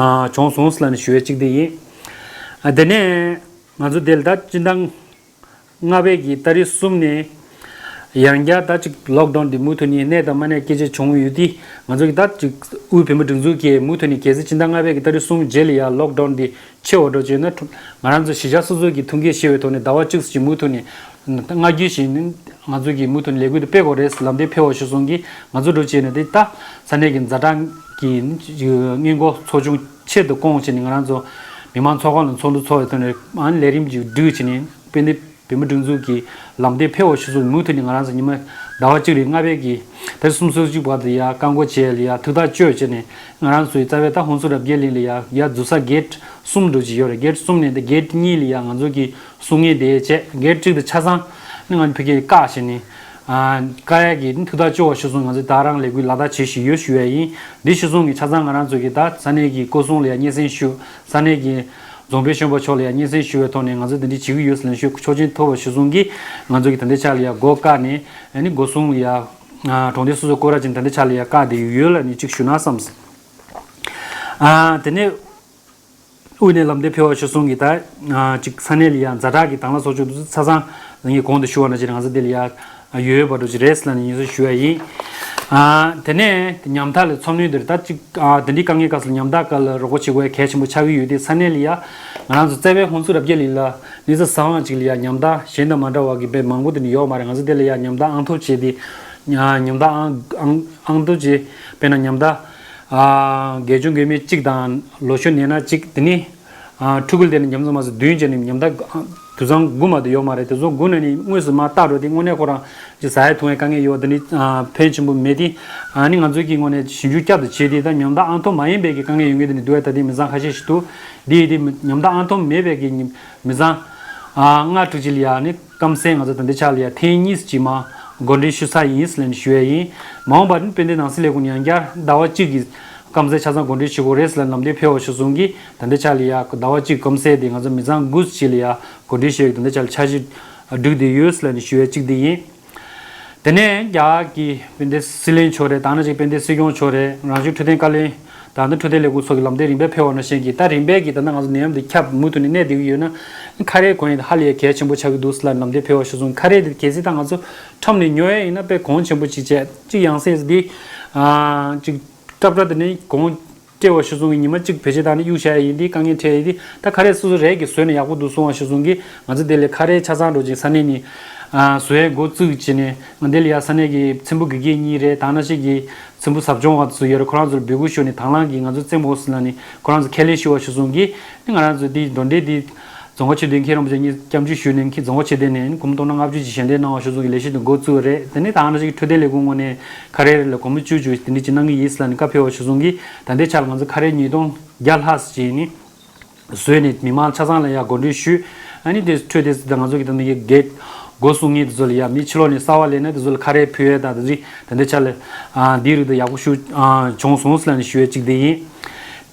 བྱུང་སོང་ཟེར་ལབ་ནས་ཞུ་ཡ་གཅིག་དེ་ཡིན། དེ་ནས་ང་ཚོ་དེ་ལ་ད་སྤྱི་ཟླ་ལྔ་པའི་གི་ཏ་རིག་གསུམ་ནས་ཡང་བསྐྱར་ད་ཅིག་ལོག་ཌའོན་འདི་མུ་མཐུད་ནས་གནས་དང་མ་གནས་སྐད་ཆ་བྱུང་ཡོད་དེ། ང་ཚོ་གི་ད་ཅིག་དབུས་བོད་མི་སྒྲིག་འཛུགས་ཀྱིས་མུ་མཐུད་ནས་གལ་སྲིད་སྤྱི་ཟླ་ལྔ་པའི་གི་ཏ་རིག་གསུམ་རྗེས་ལ་ཡང་ལོག་ཌའོན་འདི་ཆེ་བ་འགྲོ་བྱས་ན་ང་རང་ཚོ་གཞིས་ཆགས་སོ་སོ་གི་ཐུགས་འགན་བཞེས་པའི་ཐོག་ནས་ཟླ་བ་གཅིག་ཙམ་མུ་མཐུད་ནས་སྔ་རྒྱུ་བཞིན་ང་ཚོ་གི་མུ་མཐུད་ནས་ལས་འགུལ་དེ་སྤེལ་དགོས་རེད་ཟེར་ལམ་སྟོན་ཕེབས་པ་ཞུ་སོང་གིས། ང་ཚོ་འགྲོ་བྱས་ནས་དེ་ད་ས་གནས་ཀྱི་ཛ་དྲག་གི་སྔོན་འགོག་ཚོགས་ཆུང་ཆེད་དུ་བསྐོངས་བྱས་ནས་ང་རང་ཚོ་མི་མང་ཚོགས་ཁང་ལ་ཚོགས་འདུ་ཚོགས་པའི་ཐོག་ནས་ཨ་ནི་ལས་རིམ་ཅིག་བསྒྲུབས་བྱས་ནས་དཔལ་ལྡན་བོད་མི་སྒྲིག་འཛུགས་ཀྱི་ལམ་སྟོན་ཕེབས་པ་ཞུ་སོང་། མུ་མཐུད་ནས་ང་རང་ཚོ་ཉི་མ་ཟླ་བ་གཅིག་རེ་ལྔ་པའི་གི་ད་རེས་གསུམ་སོ་གཅིག་བར་དུ་ཡ་བཀག་འགོག་བྱས་ལ་ཡ་ཐུགས་ཐག་གཅོད་བྱས་ནས་ང་རང་ཚོའི་རྩ་བའི་ད་ཧོན་སུར་རབ་རྒྱས་གླིང་ལ་ཡ་ཡ་འཛུལ་ས་གེ་ཊི་གསུམ་འགྲོ་གི་ཡོད་རེད། གེ་ཊི་གསུམ་ནས་ད་གེ་ཊི་གཉིས་ལ་ཡ་ང་ཚོ་གི་སྲུང་ངེས་དེ་བྱས། གེ་ཊི་གཅིག་དེ་ཆ་ཚང་ནི་ང་ཕ་གིར་བཀག་བྱས་ནས་བཀག་ཡ་གི་ཐུགས་ཐག་གཅོད་པ་ཞུ་སོང་། ང་ཚོས་ད་རང་ལས་འགུལ་ལག་བསྟར་བྱེད་བཞིན་ཡོད་ཞུ་ཡ་ཡིན། འདི་ཞུ་སོང་གི་ཆ་ཚང་ང་རང་ཚོ་གི་ད་ས་གནས་ཀྱི་སྐོར་སྲུང་ལ་ཡ་སྙན་སེང་ཞུ། ས་གནས་ཀྱི་རྫོང་དཔོན་གཞོན་པ་མཆོག་ལ་ཡ་སྙན་སེང་ཞུ་བའི་ཐོག་ནས་ང་ཚོས་དེ་འདྲ་བྱེད་ཀྱི་ཡོད་ཟེར་ལན་ཞུ་ཆོག་མཆན་ཐོབ་པ་ཞུ་སོང་གིས། ང་ཚོ་གི་ད་ལྟའི་ཆ་ལ་ཡ་སྒོ་བཀག་ནས་ཨ་ནི་སྒོ་སྲུང་ལ་ཡ་གྲོང་སྡེ་སོ་སོ་སྐོར་ར་ཅན་ད་ལྟའི་ཆ་ལ་ཡ་བཀག་བསྡད་ཡོད་ལ་ནི་གཅིག་ཞུ་ན་བསམ། ཨ་དེ་ནས། དབུས་ནས་ལམ་སྟོན་ཕེབས་པ་ཞུ་སོང་གི་ད་ཅིག་ས་གནས་ལ་ཡང་ཛ་དྲག་གི་དང་བླངས་ཚོགས་ཆུང་དེ་ཚོ་ཆ་ཚང་ངས་གོང་དུ་ཞུ་བ་ནང་བཞིན་ང་ཚོ་འདི་ལ་ཡང་ཡོད་པ་འགྲོ་ཅིག་རེད་ཟེར་ལབ་ནས་ཡིན་ཟེར་ཞུ་བ་ཡིན། དེ་ནས་ཉམ་ཐག་ལ་འཚམས་གནོན་དེར་ད་ཅིག་དེ་འདྲའི་དཀའ་ངལ་སྐབས་སུ་ཉམ་ཐག་སྒང་ལ་རོགས་པ་བྱེད་དགོས་གལ་ཆེན་པོ་ཆགས་ཀྱི་ཡོད་དེ། ས་གནས་ལ་ཡང་ང་རང་ཚོ་རྩ་བའི་ཧོན་སུར་རབ་རྒྱས་གླིང་ལ་གནས་ཚུལ་གསར་བ་ཅིག་ལ་ཡང་ཉམ་ཐག་གཞན་དང་མ་འདྲ་བ་གི་དཔེ་མང་པོ་དེ་འདྲ་ཡོད་མ་རེད། ང་ཚོ་འདི་ལ་ཡང་ཉམ་ཐག་ཨང་ཐོབ་བྱས་ཏེ་ཉམ་ཐག་ཨང་ཨང་ཨང་ཐོབ་བྱས་དཔེར་ན་ཉམ་ཐག་དགེ་སྦྱོང་དགེ་མེད་གཅིག་དང་ལོ་གཞོན་ནད་མནར་གཅིག་དེ་ནི། ཕྲུ་གུ་དེ་ནི་ཉམས་ཚང་མ་སུ་བདུན་བྱས་ནས་ཉམ་ཐག་དུད་ཚང་དགུ་མ་གཏོགས་ཡོད་མ་རེད། དེ་ཚོ་དགུ་ནས་ནི་དངོས་སུ་མ་བཏགས་འགྲོ་དེ་དངོས་གནས་ཁོ་རང་ཅིག་ཟ་ཡ་འཐུང་ཡའི་དཀའ་ངལ་ཡོད་དེ་ནི་ཕན་ཆེན་པོ་མེད་དེ། ཨ་ནི་ང་ཚོ་གི་ངོས་ནས་ཞིབ་འཇུག་བསྐྱར་དུ་བྱས་ཏེ་ད་ཉམ་ཐག་ཨང་ཐོབ་མ་ཡིན་པའི་གི་དཀའ་ངལ་ཡོད་མཁན་དེ་ནི་འདུག་ཡ། ད་དེ་མི་ཚང་ཁ་ཤས་ཤིག་འདུག་དེ་ཡི་དེ་མི་ཉམ་ཐག་ཨང་ཐོབ་མེད་པའི་གི་མི་ཚང་ལྔ་དྲུག་ཅིག་ལ་ཡ་ནི། སྐམ་སའི་ང་ཚོ་ད་ལྟའི་ཆ་ལ་ཡ་ཐེངས་གཉིས་ཀྱི་མ་གོ་སྒྲིག་ཞུ་ས་ཡིན་ཟེར་ལབ་ནས་ཞུ་ཡ་ཡིན། མ་འོངས་པར་ནི་དཔལ་ལྡན་ནང་སྲིད་ལས་ཁུངས་ནས་ཡང་བསྐྱར་ཟླ་བ་གཅིག་གི་སྐམ་སའི་ཆ་ཚང་གོ་སྒྲིག་ཞུ་དགོས་རེད་ཟེར་ལབ་ལམ་སྟོན་ཕེབས་པ་ཞུ་སོང་གིས། ད་ལྟའི་ཆ་ལ་ཡ་ཟླ་བ་གཅིག་སྐམ་སའི་དེ་ང་ཚོ་མི་ཚང་དགུ་ཅིག་ལ་ཡ་གོ་སྒྲིག་ཞུ་ཡ་གི་ད་ལྟའི་ཆ་ལ་འཆར་གཞི་བསྒྲིགས་བསྡད་ཡོད་ཟེར་ལབ་ནས་ཞུ་ཡ་གཅིག་དེ་ཡིན། དེ་ནས་རྒྱ་གར་གྱི་དཔལ་ལྡན་སྲིད་བློན་མཆོག་རེད། ད་ནང་བཞིན་དཔལ་ལྡན་སྲིད་སྐྱོང་མཆོག་རེད། རང་བྱུང་འཕྲོད་བསྟེན་བཀའ་བློན། ད་ལྟ་འཕྲོད་བསྟེན་ལས་ཁུངས་སོགས་ཀྱི་ལམ་སྟོན་རིམ་པས་ཕེབས་པ་ནང་བཞིན་གྱི་ད་རིམ་པས་ཀྱི་ད་ལྟ་ང་ཚོ་ནད་ཡམས་འདི་ཁྱབ་མུ་མཐུད་ནས་གནས་བསྡད་ཀྱི་ཡོད་ན། ཁ་རས་གོན་ཡས་ཧ་ལས་གལ་ཆེན་པོ་ཆགས་ཀྱི་འདུག་ཟེར་ལབ་ལམ་སྟོན་ཕེབས་པ་ཞུ་སོང་། ཁ་རས་འདི་གལ་སྲིད་ད་ང་ཚོ་ཁྲམ་ནས་ཉོ་ཡས་ཡིན་ན་དཔེ་གོང་ཆེན་པོ་ཅིག་བྱས་ཅིག་ཡང་སེ་འདི་ཅིག་སྐྲ་སྐྲ་དེ་ནས་གོང་སྤྲད་པ་ཞུ་སོང་གི་ཉི་མ་གཅིག་བེད་སྤྱོད་བཏང་ནས་གཡུག་བཞག་ཡས་ཡིན། འདི་དཀའ་ངལ་འཕྲད་ཡས་འདི་ད་ཁ་རས་སོ་སོ་རས་ཀྱིས་བཟོས་ན་ཡག་པོ་འདུག་གསུང་བ་ཞུ་སོང་གི། ང་ཚོ་དེ་ལས་ཁ་རས་ཆ་ཚང་འགྲོ་ཅིག་ས་གནས་ནས་བཟོ་ཡས་འགོ་བཙུགས་བྱས་ནས་ང་དེ་ལ་ཡ་ས་གནས་ཀྱི་ཚེམ་བུ་དགེ་རྒན་གཉིས་རེད། ད་ནང་བཞིན་གྱི་ཚེམ་བུ་ཟབ་སྦྱོང་བ་ཚོ་ཡོད་རེད། ཁོ་རང་ཚོར་འབོད་སྐུལ་ཞུས་ནས་དང་བླངས་ཀྱིས་ང་ཚོ་རྩེད་མོ་ཟེར་ལབ་ནས་ཁོ་རང་ཚོ་ཁས་ལེན་ཞུ་བ་ཞུ་སོང་གི། ང་རང་ཚོ་དེའི་འགྲོ་གྲོན་དེ་རྫོང་ཁ་ཆོས་ལྡན་མཁན་རིན་པོ་ཆེ་གཉིས་སྐྱབས་འཇུག་ཞུས་ནས་རྫོང་ཁ་ཆོས་ལྡན་ནས་སྒོར་མོ་སྟོང་ཕྲག་ལྔ་བཅུ་ཅིག་ཞལ་འདེབས་གནང་བ་ཞུ་སོང་གི་ལས་གཞི་དེ་འགོ་བཙུགས་རེད། དེ་ནས་ད་ནང་བཞིན་འཕྲོད་བསྟེན་ལས་ཁུངས་ངོས་ནས་ཁ་རས་ལ་སྒོར་མོ་བཅུ་བཅུ་དེ་འདྲ་ཅིག་གནང་གི་ཡིན་ཟེར་ལབ་ནས་བཀའ་ཕེབས་པ་ཞུ་སོང་གི། ད་ལྟའི་ཆ་ལ་ང་ཚོ་ཁ་རས་ཉིས་སྟོང་བརྒྱ་ལྷག་ཅིག་ནི། བཟོས་ནས་མི་མང་ཆ་ཚང་ལ་ཡང་གོ་སྒྲིག་ཞུས། ཨ་ནི་དེ་འཕྲོས་དེ་ད་ང་ཚོ་གི་ད་ནི་གེ་ཊི་སྒོ་སྲུང་མཁན་དེ་ཚོ་ལ་ཡང་མི་ཕྱི་ལོགས་ནས་གསར་པ་སླེབས་ན་དེ་ཚོ་ལ་ཁ་རས་ཕུལ་ཡས་དང་དེ་ཚོ་ད་ལྟའི་ཆ་ལ་ཨ་འདིའི་རིགས་དེ་ཡག་པོ་ཞུ་ཨ་བྱུང་སོང་ཟེར་ལབ་ནས་ཞུ་ཡས་གཅིག་དེ་ཡིན།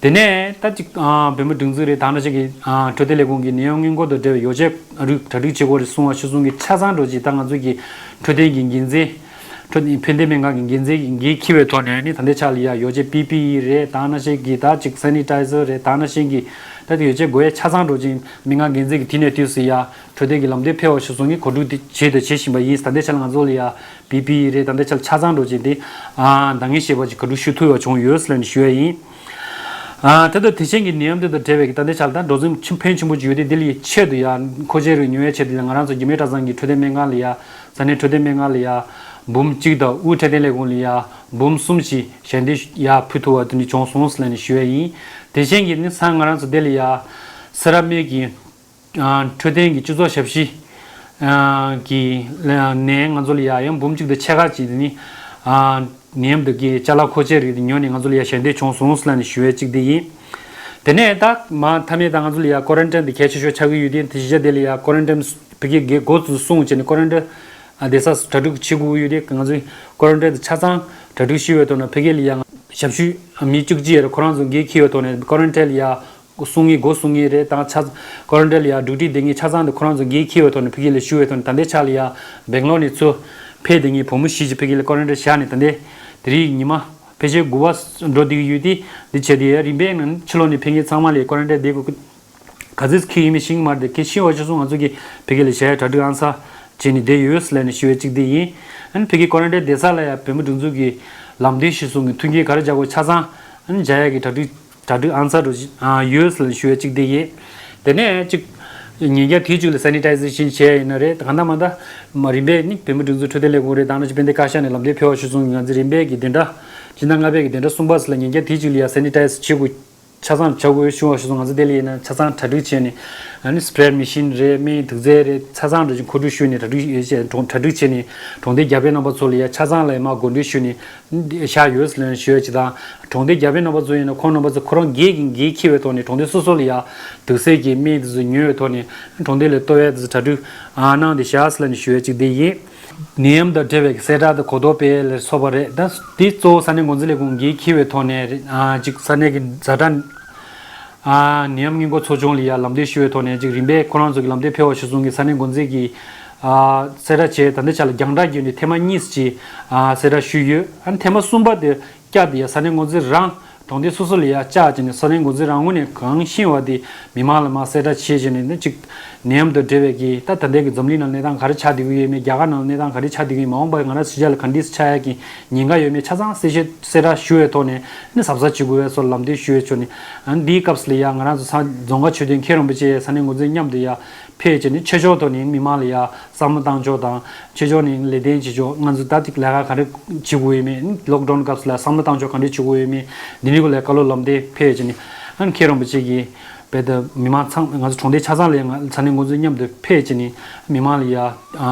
དེ་ནས་ད་ཅིག་ཨ་བོད་མི་སྒྲིག་འཛུགས་རེད། ད་ནང་བཞིན་གྱི་ཨ་འཕྲོད་བསྟེན་ལས་ཁུངས་ཀྱི་ནད་ཡམས་སྔོན་འགོག་དང་འབྲེལ་བའི་ཡོ་བྱད་རིགས་གྲ་སྒྲིག་བྱེད་དགོས་རེད་གསུང་བ་ཞུ་སོང་གི། ཆ་ཚང་འགྲོ་ཅིག་ད་ང་ཚོ་གི་འཕྲོད་བསྟེན་གྱི་འགན་འཛིན་ འཕྲོད་བསྟེན་ཕན་བདེ་སྨན་ཁང་གི་འགན་འཛིན་གྱིས་འགན་འཁྱེར་བའི་ཐོག་ནས་ནི་ད་ལྟའི་ཆ་ལ་ཡ་ཡོ་བྱད་པི་པི་ཨི་རེད། ད་ནང་བཞིན་གྱི་ད་ཅིག་སེ་ནི་ཊའི་ཛར་རེད། ད་ནང་བཞིན་གྱི་ད་ཡོ་བྱད་དགོས་ཡ་ཆ་ཚང་འགྲོ་ཅིང་སྨན་ཁང་འགན་འཛིན་གྱིས་དེ་ནས་དུས་སུ་ཡ་འཕྲོད་བསྟེན་གྱི་ལམ་སྟོན་ཕེབས་པ་ཞིག་སོང་གི་གོ་སྒྲིག་དེ་བྱས་དང་བྱེད་བཞིན་པ་ཡིན། ད་ལྟའི་ཆ་ལ་ང་ཚོ་ལ་ཡ་པི་པི་ཨི་རེད། ད་ལྟའི་ཆ་ལ་ཆ་ཚང་འགྲོ་ཅིང་དེ་འདང་ངེས་བྱེད་པ་ཅིག་ག་འདྲ་ཞུ་ཐུབ་པ་བྱུང་ཡོད་ཟེར་ནས་ཞུ་ཡ་ཡིན། ཨ་ད་ལྟ་དེ་བཞིན་གྱི་ནད་ཡམས་དེ་དང་འབྲེལ་བའི་གི་ད་ལྟའི་ཆ་ལ་ད་འགྲོ་འཛིན་ཕོན་ཆེན་པོ་ཅིག་ཡོད་དེ། དེ་ལ་ཆེད་དུ་ཡ་མཁོ་ཆས་རིགས་ཉོ་ཡའི་ཆེད་དུ་ཡ་ང་རང་ཚོ་རྒྱ་མི་གྲྭ་ཚང་གི་འཕྲོད་བསྟེན་སྨན་ཁང་ལ་ཡ་ས་གནས་འཕྲོད་བསྟེན་སྨན་ཁང་ལ་ཡ་འབུམ་གཅིག་དང་དབུས་འཕྲོད་བསྟེན་ལས་ཁུངས་ལ་ཡ་འབུམ་གསུམ་ཞིག་ཞལ་འདེབས་ཡ་ཕུལ་ཐུབ་པ་དེ་འདྲ་བྱུང་སོང་ཟེར་ནས་ཞུ་ཡ་ཡིན། དེ་བཞིན་གྱི་ནི་ས་ང་རང་ཚོ་དེ་ལ་ཡ་སེ་ར་སྨད་ཀྱི་ཨ་འཕྲོད་བསྟེན་གྱི་སྤྱི་ཚོགས་ཞབས་ཞུ་ཨ་གི་ནས་ང་ཚོ་ལ་ཡ་ཡང་འབུམ་གཅིག་དང་ཕྱེད་ཀ་ཅིག་དེ་ནི་ཨ་ནད་ཡམས་དེ་གི་ཅ་ལག་མཁོ་ཆས་རིགས་དེ་ཉོས་ནས་ང་ཚོ་ལ་ཡ་ཞལ་འདེབས་བྱུང་སོང་ཟེར་ནས་ཞུ་ཡས་གཅིག་དེ་ཡིན། དེ་ནས་ད་མ་མཐའ་མའི་ད་ང་ཚོ་ལ་ཡ་ཀོ་རན་ཊིན་དེ་གལ་ཆེ་ཤོས་ཆགས་ཀྱི་ཡོད་དེ། དེ་གཞིས་ཆགས་དེ་ལ་ཡ་ཀོ་རན་ཊིན་བོད་སྐད་འགོ་ཚུགས་སོང་བྱས་ནས་ཀོ་རན་ཊིན་ཨ་བསྡད་ས་གྲ་སྒྲིག་བྱེད་དགོས་ཡོད་དེ། ང་ཚོས་ཀོ་རན་ཊིན་དེ་ཆ་ཚང་གྲ་སྒྲིག་ཞུས་པའི་ཐོག་ནས་བོད་སྐད་ལ་ཡ་ཞབས་ཞུ་མི་བཅུ་གཅིག་ཡར་ཁོ་རང་ཚོ་འགན་འཁྱེར་བའི་ཐོག་ནས་ཀོ་རན་ཊིན་ལ་ཡ་སོང་མཁན་འགོ་སོང་མཁན་རེད། དང་ཆ་ཀོ་རན་ཊིན་ལ་ཡ་ཌིའུ་ཊི་སྡོད་མཁན་ཆ་ཚང་དེ་ཁོ་རང་ཚོ་འགན་འཁྱེར་བའི་ཐོག་ནས་བོད་སྐད་ལ་ཞུ་བའི་ཐོག་ནས་ད་ལྟའི་ཆ་ལ་ཡ་སྦེང་ལོར་ནས་ཚུར་ཕེབས་བསྡད་མཁན་བུ་མོ་བཞི་ཅིག་བོད་སྐད་ལ་ཀོ་རན་ཊིན་བཞག་ནས་ད་ལྟའི་དེ་རིང་ཉི་མ་ཕལ་ཆེར་དགུ་པ་འགྲོ་བསྡད་ཀྱི་ཡོད་དེ། འདི་བྱས་ཏེ་ཡ་རིམ་པས་ནང་ཕྱི་ལོགས་ནས་ཕེབས་མཁན་ཚང་མ་ལ་ཡ་ཀོ་རན་ཊིན་བསྡད་དགོས། ག་ཚོད་འཁྱེར་ཡིན་མིན་ཤེས་ཀྱི་མ་རེད་དེ། འཁྱེར་ཤེས་པ་ཅིག་སོང་ང་ཚོ་གིས་བོད་སྐད་ལ་བཞག་ཡ་གྲ་སྒྲིག་ཨང་གསར་བྱས་ནས་བསྡད་ཡོད་ཟེར་ལབ་ནས་ཞུ་བའི་གཅིག་དེ་ཡིན། ཨ་ནི་བོད་སྐད་ཀོ་རན་ཊིན་བསྡད་ས་ལ་ཡ་བོད་མི་སྒྲིག་འཛུགས་ཀྱི་ལམ་སྟོན་གཞིར་བཟུང་གི་མཐུན་རྐྱེན་ག་རེ་སྦྱར་དགོས་ཆ་ཚང་ཨ་ནི་སྦྱར་ཡ་གི་གྲ་སྒྲིག་གྲ་སྒྲིག་ཨང་གསར་འདྲ་ཞིག་ཡོད་ཟེར་ཞུ་བའི་གཅིག་དེ་ཡིན། དེ་ནས་གཅིག་ཉིས་བརྒྱ་དེ་གཅིག་ལ་སེ་ནི་ཊའི་ཛེ་ཤན་བྱས་ཡིན་ན་རེད། གང་ལྟར་མ་ལྟར་མ་རིམ་པས་ནི་བོད་མི་སྒྲིག་འཛུགས་འཕྲོད་བསྟེན་ལས་ཁུངས་རེད། དང་ནང་བཞིན་དཔལ་ལྡན་བཀའ་ཤག་ནས་ལམ་སྟོན་ཕེབས་པ་ཞིག་སོང་གི་ང་ཚོས་རིམ་པས་ཀྱི་བདུན་ཕྲག་སྤྱི་ཟླ་ལྔ་པའི་གི་བདུན་ཕྲག་གསུམ་པ་ཙམ་ལ་ཉིས་བརྒྱ་དེ་གཅིག་ལ་ཡ་སེ་ནི་ཊའི་ཛེ་བྱེད་དགོས། ཆ་ཚང་བྱ་དགོས་ཞུ་བ་ཞུ་སོང་། ང་ཚོ་དེ་ལ་ཡིན་ན་ཆ་ཚང་གྲ་སྒྲིག་བྱས་ནས་ཨ་ནི་སི་པི་རེ་མེ་ཤིན་རེད། སྨན་དུག་རྫས་རེད། ཆ་ཚང་འདྲ་ཞིག་མཁོ་སྤྲོད་ཞུས་ནས་གྲ་སྒྲིག་ཡོད་ཅེས་གྲོང་གྲ་སྒྲིག་བྱས་ནས་གྲོང་སྡེ་བརྒྱ་པའི་རྣམ་པ་ཚོ་ལ་ཡ་ཆ་ཚང་ལ་ཡ་མར་གོ་སྒྲིག་ཞུས་ནས་བཞག་ཡོད་ཟེར་ཞུ་ཡ་ཅིག་དང་། གྲོང་སྡེ་བརྒྱ་པའི་རྣམ་པ་ཚོ་ཡིན་ན་ཁོང་རྣམ་པ་ཚོ་ཁོ་རང་སྒེར་གྱི་འགན་འཁྱེར་བའི་ཐོག་ནས་གྲོང་སྡེ་སོ་སོ་ལ་ཡ་དུག་སེལ་གྱི་སྨན་དེ་ཚོ་ཉོས་པའི་ཐོག་ནས་གྲོང་སྡེ་ལ་གཏོར་བའི་དེ་ཚོ་གྲ་སྒྲིག་གནང་བསྡད་བཞག་ཟེར་ཞུ་ཡ་ཅིག་དེ་ཡིན། ནད་ཡམས་དང་འབྲེལ་བའི་གསལ་བསྒྲགས་དང་གོ་རྟོགས་སྤེལ་ལ་སོགས་པ་རེད། ད་དེ་གཙོ་བོ་ས་གནས་འགོ་འཛིན་ལས་ཁུངས་འགན་འཁྱེར་བའི་ཐོག་ནས་རེད། ཨ་ཅིག་ས་གནས་ཀྱི་ཛ་དྲག་ཨ་ནད་ཡམས་སྔོན་འགོག་ཚོགས་ཆུང་ལ་ཡ་ལམ་སྟོན་ཞུ་བའི་ཐོག་ནས་ཅིག་རིམ་པས་ཁོ་རང་ཚོ་གི་ལམ་སྟོན་ཕེབས་པ་ཞིག་སོང་གི་ས་གནས་འགོ་འཛིན་གྱིས་ཨ་གསལ་བསྒྲགས་བྱས། ད་ལྟའི་ཆ་ལ་རྒྱང་བསྒྲགས་བརྒྱུད་ནས་ཐེངས་མ་གཉིས་ཀྱི་ཨ་གསལ་བསྒྲགས་ཞུས་ཡོད། ཨ་ནི་ཐེངས་མ་གསུམ་པ་དེ་བསྐྱར་དུ་ཡ་ས་གནས་འགོ་འཛིན་རང་གྲོང་སྡེ་སོ་སོ་ལ་ཡ་བཅར་བྱས་ནས་ས་གནས་འགོ་འཛིན་རང་ངོས་ནས་གང་ཤེས་པ་དེ་མི་མང་ལ་མར་གསལ་བསྒྲགས་བྱས་བྱས་ནས་ནི་གཅིག་ནད་ཡམས་དང་འབྲེལ་བའི་གི་ད་ད་ལྟའི་གི་འཛམ་གླིང་ནང་གནས་སྟངས་ག་རེ་ཆགས་བསྡད་ཀྱི་ཡོད་མེད། རྒྱ་གར་ནང་གནས་སྟངས་ག་རེ་ཆགས་བསྡད་ཀྱི་ཡོད། མ་འོངས་པར་ང་རང་ཕྱི་རྒྱལ་ལ་ག་འདྲས་ཆགས་ཡ་གི་ཉེན་ཁ་ཡོད་མེད་ཆ་ཚང་གསལ་བཤད་གསལ་བསྒྲགས་ཞུ་བའི་ཐོག་ནས་ནི་གཟབ་གཟབ་བྱེད་དགོས་པའི་སོགས་ལམ་སྟོན་ཞུ་བའི་ཆོག་ནི། ཨ་ནི་འདིའི་སྐབས་སུ་ལ་ཡ་ང་རང་ཚོ་ས་རྫོང་དཀར་ཆོས་སྡེ་མཁན་རིན་པོ་ཆེ་ས་གནས་འགོ་འཛིན་མཉམ་དུ་ཡ་ཕེབས་བྱས་ནས་ཆོས་ཕྱོགས་ཐོག་ནས་མི་མང་ལ་ཡ་བསམ་བློ་བཏང་ཕྱོགས་དང་། ཆོས་ཕྱོགས་ནས་ལས་དོན་བྱེད་ཕྱོགས། ང་ཚོ་ད་ཐིག་ལས་ཀ་ག་རེ་བྱེད་དགོས་ཡོད་མེད། ལོག་ཌའུན་སྐབས་སུ་ལ་བསམ་བློ་བཏང་ཕྱོགས་ག་འདྲས་བྱེད་དགོས་ཡོད་མེད། འདི་ནི་གུ་ལས་བཀའ་སློབ་ལམ་སྟོན་ཕེབས་བྱས་ནས་ཨ་ནི་མཁན་རིན་པོ་ཆེ་གིས་རྦད་དེ་མི་མང་ཚང་ང་ཚོ་གྲོང་སྡེ་ཆ་ཚང་ལ་ཡ་ང་ས་གནས་འགོ་འཛིན་མཉམ་དུ་ཕེབས་བྱས་ནས་མི་མང་ལ་ཡ་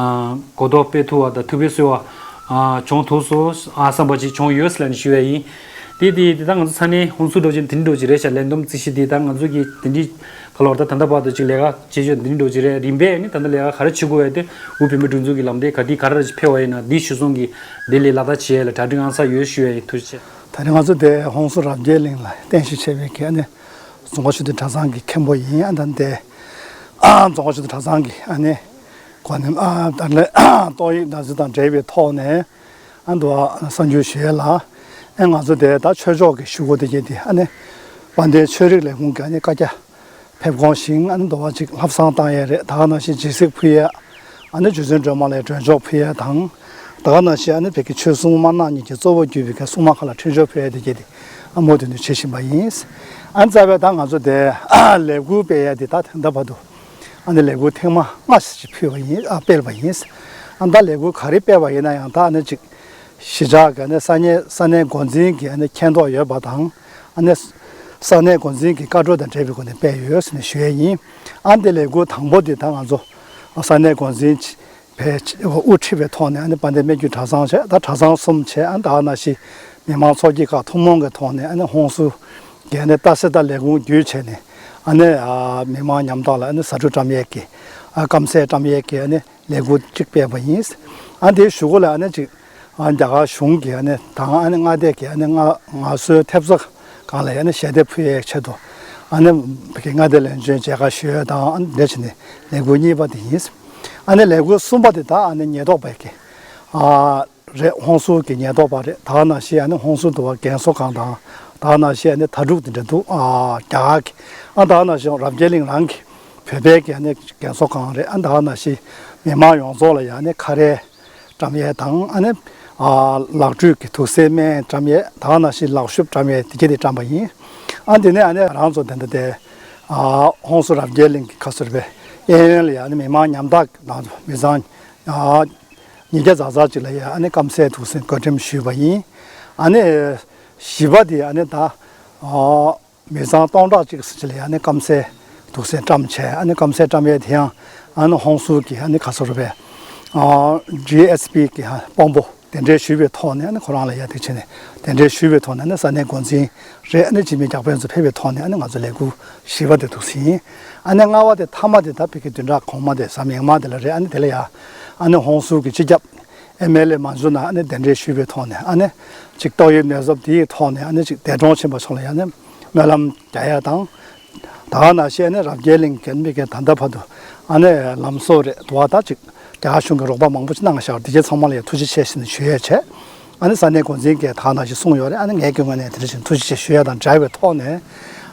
གོ་རྟོགས་སྤེལ་ཐུབ་པ་དང་ཐུགས་ཕན་གསོས་པ་བྱུང་ཐུབ་སོང་བསམ་པ་ཅིག་བྱུང་ཡོད་ཟེར་ནས་ཞུ་བ་ཡིན། དེ་དེ་དེ་ད་ང་ཚོ་ས་གནས་ཧོན་སུར་འགྲོ་ཆེན་དེ་འདྲ་འགྲོ་གི་རེད་ཤག་ལས་བསྡོམས་རྩིས་གཞི་དེ་ད་ང་ཚོ་གི་དེ་འདྲའི་ག་ལོར་ད་ད་ལྟ་བར་དུ་ཅིག་ལས་ཀ་བྱེད་ཕྱོགས་འདི་འདྲ་འགྲོ་གི་རེད། རིམ་པས་ནི་ད་ལྟ་ལས་ཀ་ག་རེ་བྱེད་དགོས་བས་དེ་དབུས་བོད་མིའི་སྒྲིག་འཛུགས་ཀྱི་ལམ་སྟོན་ག་དུས་ག་རེ་ཕེབས་པ་ཡིན་ན་འདི་གཞིར་བཟུང་གིས་འདི་ལས་ལག་བསྟར་བྱེད་ཡས་ལ་གྲ་སྒྲིག་ཨང་གསར་ཡོད་ཞུ་ཡས་ཡིན། ཐུགས་རྗེ་ཆེ། ད་རེས་ང་ཚོ་དེ་ཧོན་སུར་རབ་རྒྱས་གླིང་ལ་རྟེན་གཞི་བྱས་པའི་གི་ཨ་ནི་རྫོང་དཀར་ཆོས་སྡེ་གྲྭ་ཚང་གི་མཁན་པོ་ཡིན། ཨ་ད་དེ་རྫོང་དཀར་ཆོས་སྡེ་གྲྭ་ཚང་གི་ཨ་ནི་གོ་ནས་ཨ་ད་ལས་ཏོག་དབྱིབས་ནད་དུག་དང་འབྲེལ་བའི་ཐོག་ནས་ཨ་འདུག་ཨ་གསར་འགྱུར་ཞུ་ཡས་ལ་ཨ་ང་ཚོ་དེ་ད་ཆོས་ཕྱོགས་ཀྱི་ཞུ་སྒོ་དེ་གྱད་དེ་ཨ་ནི་དཔལ་ལྡན་ཆོས་རིག་ལས་ཁུངས་ཀྱི་ཨ་ནི་བཀའ་རྒྱ་ཕེབས་དགོངས་བཞིན་ཨ་ནི་འདུག་ཨ་ཅིག་ལྷ་བསང་བཏང་ཡས་རེད། ད་ག་ནང་བཞིན་སྦྱིན་སྲེག་ཕུལ་ཡས། ཨ་ནི་རྗེ་བཙུན་སྒྲོལ་མ་ལ་སྒྲོལ་ཆོག་ཕུལ་ཡས་དང་། ད་ག་ནང་བཞིན་ཨ་ནི་བོད་ཀྱི་ཆོས་སྲུང་དམར་ནག་གཉིས་ཀྱི་གཙོ་བོར་གྱུར་པའི་གི་སྲུང་མ་ཁག་ལ་ཁྲིད་འབྱོར་ཕུལ་ཡས་དེ་གྱད་དེ་ཨ་མུ་མཐུད་ནས་བྱེད་བཞིན་པ་ཡིན། ཨ་ནི་རྩ་བའི་ད་ང་ཚོ་དེ་ལས་འགུལ་སྤེལ་ཡས་དེ་ད་ད་ལྟ་བར་དུ་ཨ་ནི་ལས་འགུལ་ཐེངས་མ་ལྔ་ཞིག་ཕུལ་བ་ཡིན། ཨ་སྤེལ་བ་ཡིན། ཨ་ནི་ད་ལས་འགུལ་ག་རེ་སྤེལ་བ་ཡིན་ན་ཡང་ད་ཨ་ནི་ཅིག་གཞིས་ཆགས་ཀྱི་ཨ་ནི་ས་གནས་ས་གནས་འགོ་འཛིན་གྱི་ཨ་ནི་མཁྱེན་རྟོགས་ཡོད་པ་དང་། ཨ་ནི་ས་གནས་འགོ་འཛིན་གྱི་བཀའ་འཁྲོལ་དང་འབྲེལ་བའི་སྒོ་ནས་སྤེལ་ཡོད་ཟེར་ནས་ཞུ་ཡས་ཡིན། ཨ་ནི་དེ་ལས་འགུལ་དང་པོ་དེ་ད་ང་ཚོ་ས་གནས་འགོ་འཛིན་བྱས་དབུ་ཁྲིད་པའི་ཐོག་ནས་ཨ་ནི་དཔལ་ལྡན་སྨད་རྒྱུད་གྲྭ་ཚང་བྱས། ད་གྲྭ་ཚང་གསུམ་བྱས། ཨ་ནི་ད་ག་ནང་བཞིན་མི་མང་ཚོགས་སྐྱིད་ཁག་ཐུན་མོང་གི་ཐོག་ནས་ཨ་ནི་ཧོན་སུར་གྱི་ཨ་ནི་རྟ་སེ་ད་ལས་ཁུངས་བརྒྱུད་བྱས་ནས་ཨ་ནི་མི་མང་ཉམ་ཐག་ལ་ཨ་ནི་ཟ་འབྲུ་བཀྲམ་ཡས་ཀྱི་ཨ་སྐམ་ཟས་བཀྲམ་ཡས་ཀྱི་ཨ་ནི་ལས་འགུལ་གཅིག་སྤེལ་བ་ཡིན། ཨ་དེའི་གཞུག་གུ་ལ་ཨ་ནི་ཅིག་ཨ་རྒྱ་གར་གཞུང་གི་ཨ་ནི་དང་ཨ་ནི་མངའ་སྡེ་གི་ཨ་ནི་མངའ་མངའ་གསོལ་ཐེབས་རྩ་སྒང་ལ་ཨ་ནི་ཞལ་འདེབས་ཕུལ་ཡས་ཆེད་དུ་ཨ་ནི་བོད་ཀྱི་མངའ་སྡེ་ལས་བྱེད་མཇལ་ཁ་ཞུ་ཡས་དང་ཨ་ནི་དེ་བྱས་ནས་ལས་འགུལ་གཉིས་པ་དེ་ཡིན། ཨ་ནི་ལས་འགུལ་གསུམ་པ་དེ་ད་ཨ་ནི་ཉེན་རྟོག་པའི་གི་ཨ་ རེད། ཧོན་སུར་གྱི་ཉེན་རྟོག་པ་རེད། ད་ག་ནང་བཞིན་ཨ་ནི་ཧོན་སུར་དུ་བ་རྒན་གསོ་ཁང་དང་། ད་ག་ནང་བཞིན་ཨ་ནི་དྭ་ཕྲུག་དེ་འདྲ་འདུག་ཨ་རྒྱ་གར་གྱི། ཨ་ད་ག་ནང་བཞིན་རབ་རྒྱས་གླིང་རང་གི་བོད་པའི་གི་ཨ་ནི་རྒན་གསོ་ཁང་རེད། ཨ་ད་ག་ནང་བཞིན་མི་མང་ཡོངས་རྫོགས་ལ་ཡ་ཨ་ནི་ཁ་རས་བཀྲམ་ཡས་དང་། ཨ་ནི་ཨ་ལག་འཁྲུད་ཀྱི་དུག་སེལ་སྨན་བཀྲམ་ཡས། ད་ག་ནང་བཞིན་ལག་ཤུབས་བཀྲམ་ཡས་དེ་གྱད་དེ་བཀྲམ་པ་ཡིན། ཨ་དེ་ནས་ཨ་ནི་རང་ཚོ་དེ་འདྲ་དེ་ཨ་ཧོན་སུར་རབ་རྒྱས་གླིང་གི་ཁ་ཟུར་པའི་གཡས་གཡོན་ལ་ཡ་ཨ་ནི་མི་མང་ཉམ་ཐག་གི་ནང་དུ་མི་ཚང་ཨ་ཉིས་བརྒྱ་ཙམ་ཙམ་ཅིག་ལ་ཡ་ཨ་ནི་སྐམ་སའི་དུག་སེལ་བཀོད་འགྲེམས་ཞུས་པ་ཡིན། ཨ་ནི་བཞི་པ་དེ་ཨ་ནི་ད་ཨ་མི་ཚང་སྟོང་ཕྲག་གཅིག་ཙམ་ཅིག་ལ་ཡ་ཨ་ནི་སྐམ་སའི་དུག་སེལ་བཀྲམ་བྱས། ཨ་ནི་སྐམ་སའི་བཀྲམ་ཡས་དེ་ཡང་ཨ་ནི་ཧོན་སུར་གྱི་ཨ་ནི་ག་ཟེར་རུ་བའི་ཨ་ཇི་ཨེས་པི་གི་དཔོན་པོ་གདན་འདྲེན་ཞུས་པའི་ཐོག་ནས་ཨ་ནི་ཁོ་རང་ལ་ཡ་དེ་བྱས་ནས་གདན་འདྲེན་ཞུས་པའི་ཐོག་ནས་ཨ་ནི་ས་གནས་འགོ་འཛིན་རེད། ཨ་ནི་སྤྱི་མི་རྒྱག་དཔོན་ཚོ་ཕེབས་པའི་ཐོག་ནས་ཨ་ནི་ང་ཚོ་ལས་འགུལ་བཞི་པ་དེ་འདུག་ཟིན། ཨ་ནི་ལྔ་པ་དེ་མཐའ་མ་དེ་ད་ཕ་གི་བདུན་ཕྲག་གོང་མ་དེ་གཟའ་མིག་དམར་དེ་ལ་རེད། ཨ་ནི་དེ་ལ་ཡ་ཨ་ནི་ཧོན་སུར་གྱི་སྤྱི་ཁྱབ་ཨེམ་ཨེལ་ཨེ་མན་ཇུ་ནན་ཨ་ནི་གདན་འདྲེན་ཞུས་པའི་ཐོག་ནས་ཨ་ནི་ཅིག་ཏོག་དབྱིབས་ནད་གསོབ་དེའི་ཐོག་ནས་ཨ་ནི་ཅིག་འདས་གྲོངས་ཕྱིན་པ་ཚོ་ལ་ཡ་ཨ་ནི་སྨོན་ལམ་རྒྱག་ཡ་དང་། ད་ག་ནང་བཞིན་ཨ་ནི་རབ་རྒྱས་གླིང་གི་མི་གི་ད་ལྟ་བར་དུ་ཨ་ནི་ལམ་བཟོ་རེད་དུ་བ་ད་ཅིག་རྒྱ་གར་གཞུང་གི་རོགས་པ་མང་པོ་ཅིག་གནང་བཞག་དེ་གྱད་ཚང་མ་ལ་ཡ་ཐུགས་རྗེ་ཆེ་ཞེས་ནས་ཞུ་ཡས་བྱས། ཨ་ནི་ས་གནས་འགོ་འཛིན་གྱིས་ད་ག་ནང་བཞིན་གསུངས་ཡོད་རེད། ཨ་ནི་ངས་ཀྱི་ངོས་ནས་དེ་འདྲ་བཞིན་ཐུགས་རྗེ་ཆེ་ཞུ་ཡ་དང་འབྲེལ་བའི་ཐོག་ནས་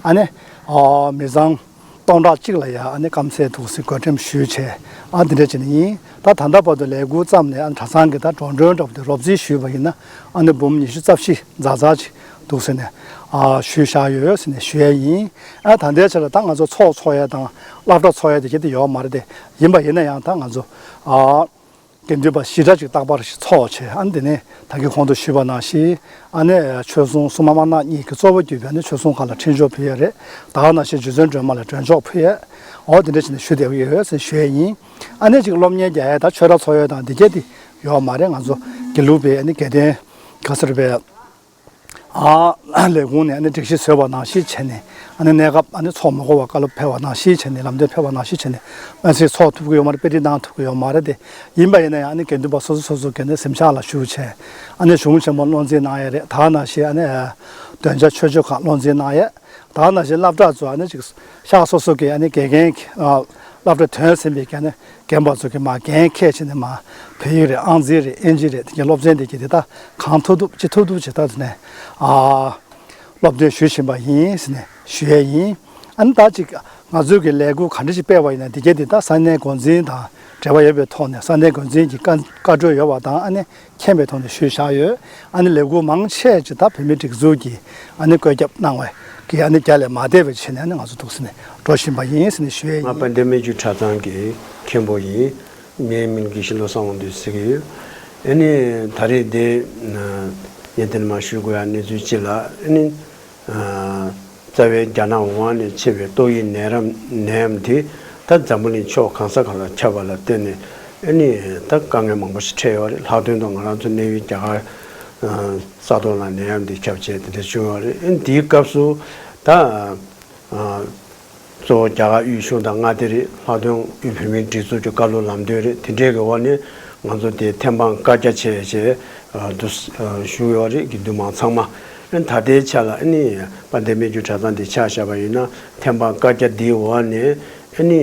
ཨ་ནི་ཨ་མི་ཚང་སྟོང་ཕྲག་གཅིག་ལ་ཡ་ཨ་ནི་སྐམ་སའི་དུག་སེལ་བཀོད་འགྲེམས་ཞུས་བྱས། ཨ་འདི་འདྲ་བྱས་ནས་ཡིན། ད་ད་ལྟ་བར་དུ་ལས་འགུལ་བརྩམས་ནས་ཨ་ནི་གྲྭ་ཚང་གི་ད་འགྲོ་གྲོན་འདྲ་པོ་དེ་རོབ་རྩིས་ཞུས་པ་ཡིན་ན་ཨ་ནི་འབུམ་ཉི་ཤུ་རྩ་བཞི་ཛ་ཛ་ཅིག་འདུག་ཟེར་ནས་ཨ་ཞུས་བཞག་ཡོད་ཟེར་ནས་ཞུ་ཡས་ཡིན། ཨ་ད་ལྟའི་ཆ་ལ་ད་ང་ཚོ་ཚོགས་འཚོགས་ཡས་དང་སློབ་གྲྭ་འཚོགས་ཡས་དེ་གྱད་དེ་ཡོད་མ་རེད་དེ། ཡིན་པ་ཡིན་ན་ཡང་ད་ང་ཚོ་ཨ་དགེ་འདུན་པ་བཞི་གྲྭ་ཅིག་རྟག་པར་ཞིག་ཚོགས་བྱས། ཨ་ནི་དེ་ནས་ད་གིན་གོང་དུ་ཞུས་པ་ནང་བཞིན་ཨ་ནི་ཆོས་སྲུང་སྲུང་མ་དམར་ནག་གཉིས་ཀྱི་གཙོ་བོ་གྱུར་པའི་ཨ་ནི་ཆོས་སྲུང་ཁག་ལ་འཕྲིན་བཅོལ་ཕུལ་ཡས་རེད། ད་ག་ནང་བཞིན་རྗེ་བཙུན་སྒྲོལ་མ་ལ་མགྲོན་ཆོག་ཕུལ་ཡས། འོ་དེ་འདྲ་བྱས་ནས་ཞུ་བསྡད་ཡོད་ཟེར་ཞུ་ཡས་ཡིན། ཨ་ནི་ཅིག་སློབ་གཉེར་རྒྱག་ཡས་དང་ཆོས་གྲྭ་འཚོགས་ཡས་དང་འདི་གྱད་དེ་ཡོད་མ་རེད། ང་ཚོ་དགེ་ལུགས་པའི་ཨ་ནི་དགེ་ལྡན་ག་ཟེར་བའི་ཨ་ལས་ཁུངས་ནས་ཨ་ནི་སྒྲིག་གཞི་བཟོས་པ་ནང་བཞིན་བྱས་ནས་ཨ་ནི་གནས་སྐབས་ཨ་ནི་ཚོགས་མ་འགོར་བར་བཀའ་སློབ་ཕེབས་པ་ནང་བཞིན་བྱས་ནས་ལམ་སྟོན་ཕེབས་པ་ནང་བཞིན་བྱས་ནས་སྨོན་ཚིག་འཚོགས་ཐུབ་ཀྱི་ཡོད་མ་རེད། དཔེ་ཁྲིད་གནང་ཐུབ་ཀྱི་ཡོད་མ་རེད་དེ། ཡིན་པ་ཡིན་ན་ཡང་ཨ་ནི་དགེ་འདུན་པ་སོ་སོ་སོ་སོ་གི་ནས་གཟིམ་ཤག་ལ་བཞུགས་བྱས་ཨ་ནི་གཞུང་ཆེན་མོ་བློ་འཛིན་གནང་ཡས་རེད། ད་ག་ནང་བཞིན་ཨ་ནི་འདོན་ཆ་མཆོད་བརྗོད་ཁག་བློ་འཛིན་གནང་ཡས། ད་ག་ནང་བཞིན་སློབ་གྲྭ་ཚོ་ཨ་ནི་ཅིག་ཤག་སོ་སོ་གི་ཨ་ནི་དགེ་རྒན་གྱི་ཨ་སློབ་གྲྭ་ཐོན་ཟིན་པའི་གི་ཨ་ནི་རྒན་པ་ཚོ་གི་མར་འགན་འཁྱེར་བྱས་ནས་མར་བོད་ཡིག་རེད། ཨང་རྩིས་རེད། ཨིན་ཇི་རེད། དེ་གའི་སློབ་ཚན་དེ་གྱད་དེ་ད་གང་ཐུབ་ཐུབ་ཅི་ཐུབ་ཐུབ་བྱས་ད་དེ་ནས་ཨ་སློབ་སྟོན་ཞུ་བཞིན་པ་ཡིན་ཟེར་ནས་ཞུ་ཡས་ཡིན། ཨ་ནི་ད་ཅིག་ང་ཚོའི་གི་ལས་འགུལ་ག་འདྲ་ཞིག་སྤེལ་བ་ཡིན་ན་དེ་གྱད་དེ་ད་ས་གནས་འགོ་འཛིན་དང་འབྲེལ་བ་ཡོད་པའི་ཐོག་ནས་ས་གནས་འགོ་འཛིན་གྱི་བཀའ་བཀའ་འཁྲོལ་ཡོད་པ་དང་ཨ་ནི་མཁྱེན་པའི་ཐོག་ནས་ཞུས་བཞག་ཡོད། ཨ་ནི་ལས་འགུལ་མང་ཆེ་ཅིག་ད་བོད་མིའི་སྒྲིག་འཛུགས་ཀྱིས་ཨ་ནི་བཀོད་ཁྱབ་གནང་བའི་གི་ཨ་ནི་རྒྱ་ལས་མ་འདས་པ་བྱས་ནས་ཨ་ནི་ང་ཚོ་འདུག་ཟེར་ནས་འགྲོ་བཞིན་པ་ཡིན་ཟེར་ནས་ཞུ་ཡས་ང་ཡིན། དཔལ་ལྡན་སྨད་རྒྱུད་གྲྭ་ཚང་གི་མཁན་པོ་ཡིན། ངའི་མིང་དགེ་བཤེས་བློ་བཟང་དབང་འདུས་ཟེར་གྱི་ཡོད། ཨ་ནི་ད་རེས་དེ་ངས་དེ་ནས་མར་ཞུ་དགོས་ཡ་གནས་ཚུལ་གཅིག་ལ་ཨ་ནི། རྩ་བའི་རྒྱ་ནག་ཝུ་ཧན་ནས་མཆེད་པའི་ཏོག་དབྱིབས་ནད་རམ་ནད་ཡམས་དེ་ད་འཛམ་བུ་གླིང་ཕྱོགས་གང་ས་གང་ལ་ཁྱབ་པ་ལ་བརྟེན་ནས་ཨ་ནི་ད་དཀའ་ངལ་མང་པོ་ཞིག་འཕྲད་ཡོད་རེད། ལྷག་དོན་དུ་ང་རང་ཚོ་གནས་ཡུལ་རྒྱ་གར་ས་ཐོག་ལ་ནད་ཡམས་འདི་ཁྱབ་བྱས་དེ་འདྲ་བྱུང་ཡོད་རེད། ཨ་ནི་དེའི་སྐབས་སུ་ད་གཙོ་བོ་རྒྱ་གར་དབུས་གཞུང་དང་མངའ་སྡེ་རེད། ལྷག་དོན་དབུས་བོད་མིའི་སྒྲིག་འཛུགས་ཀྱི་བཀའ་སློབ་ལམ་སྟོན་རེད། དེ་འདྲའི་གི་འོག་ནས་ང་ཚོ་དེ་ཐེམ་སྤང་བཀའ་རྒྱ་བྱས་བྱས་འདུ་ཞུ་ཡོད་རེད། དགེ་འདུན་མང་ཚང་མ། ཨ་ནི་ད་ལྟའི་ཆ་ལ་ཨ་ནི་དཔལ་ལྡན་སྨད་རྒྱུད་གྲྭ་ཚང་འདི་ཆ་བཞག་པ་ཡིན་ན་ཐེམ་སྤང་བཀའ་རྒྱ་འདིའི་འོག་ནས་ཨ་ནི་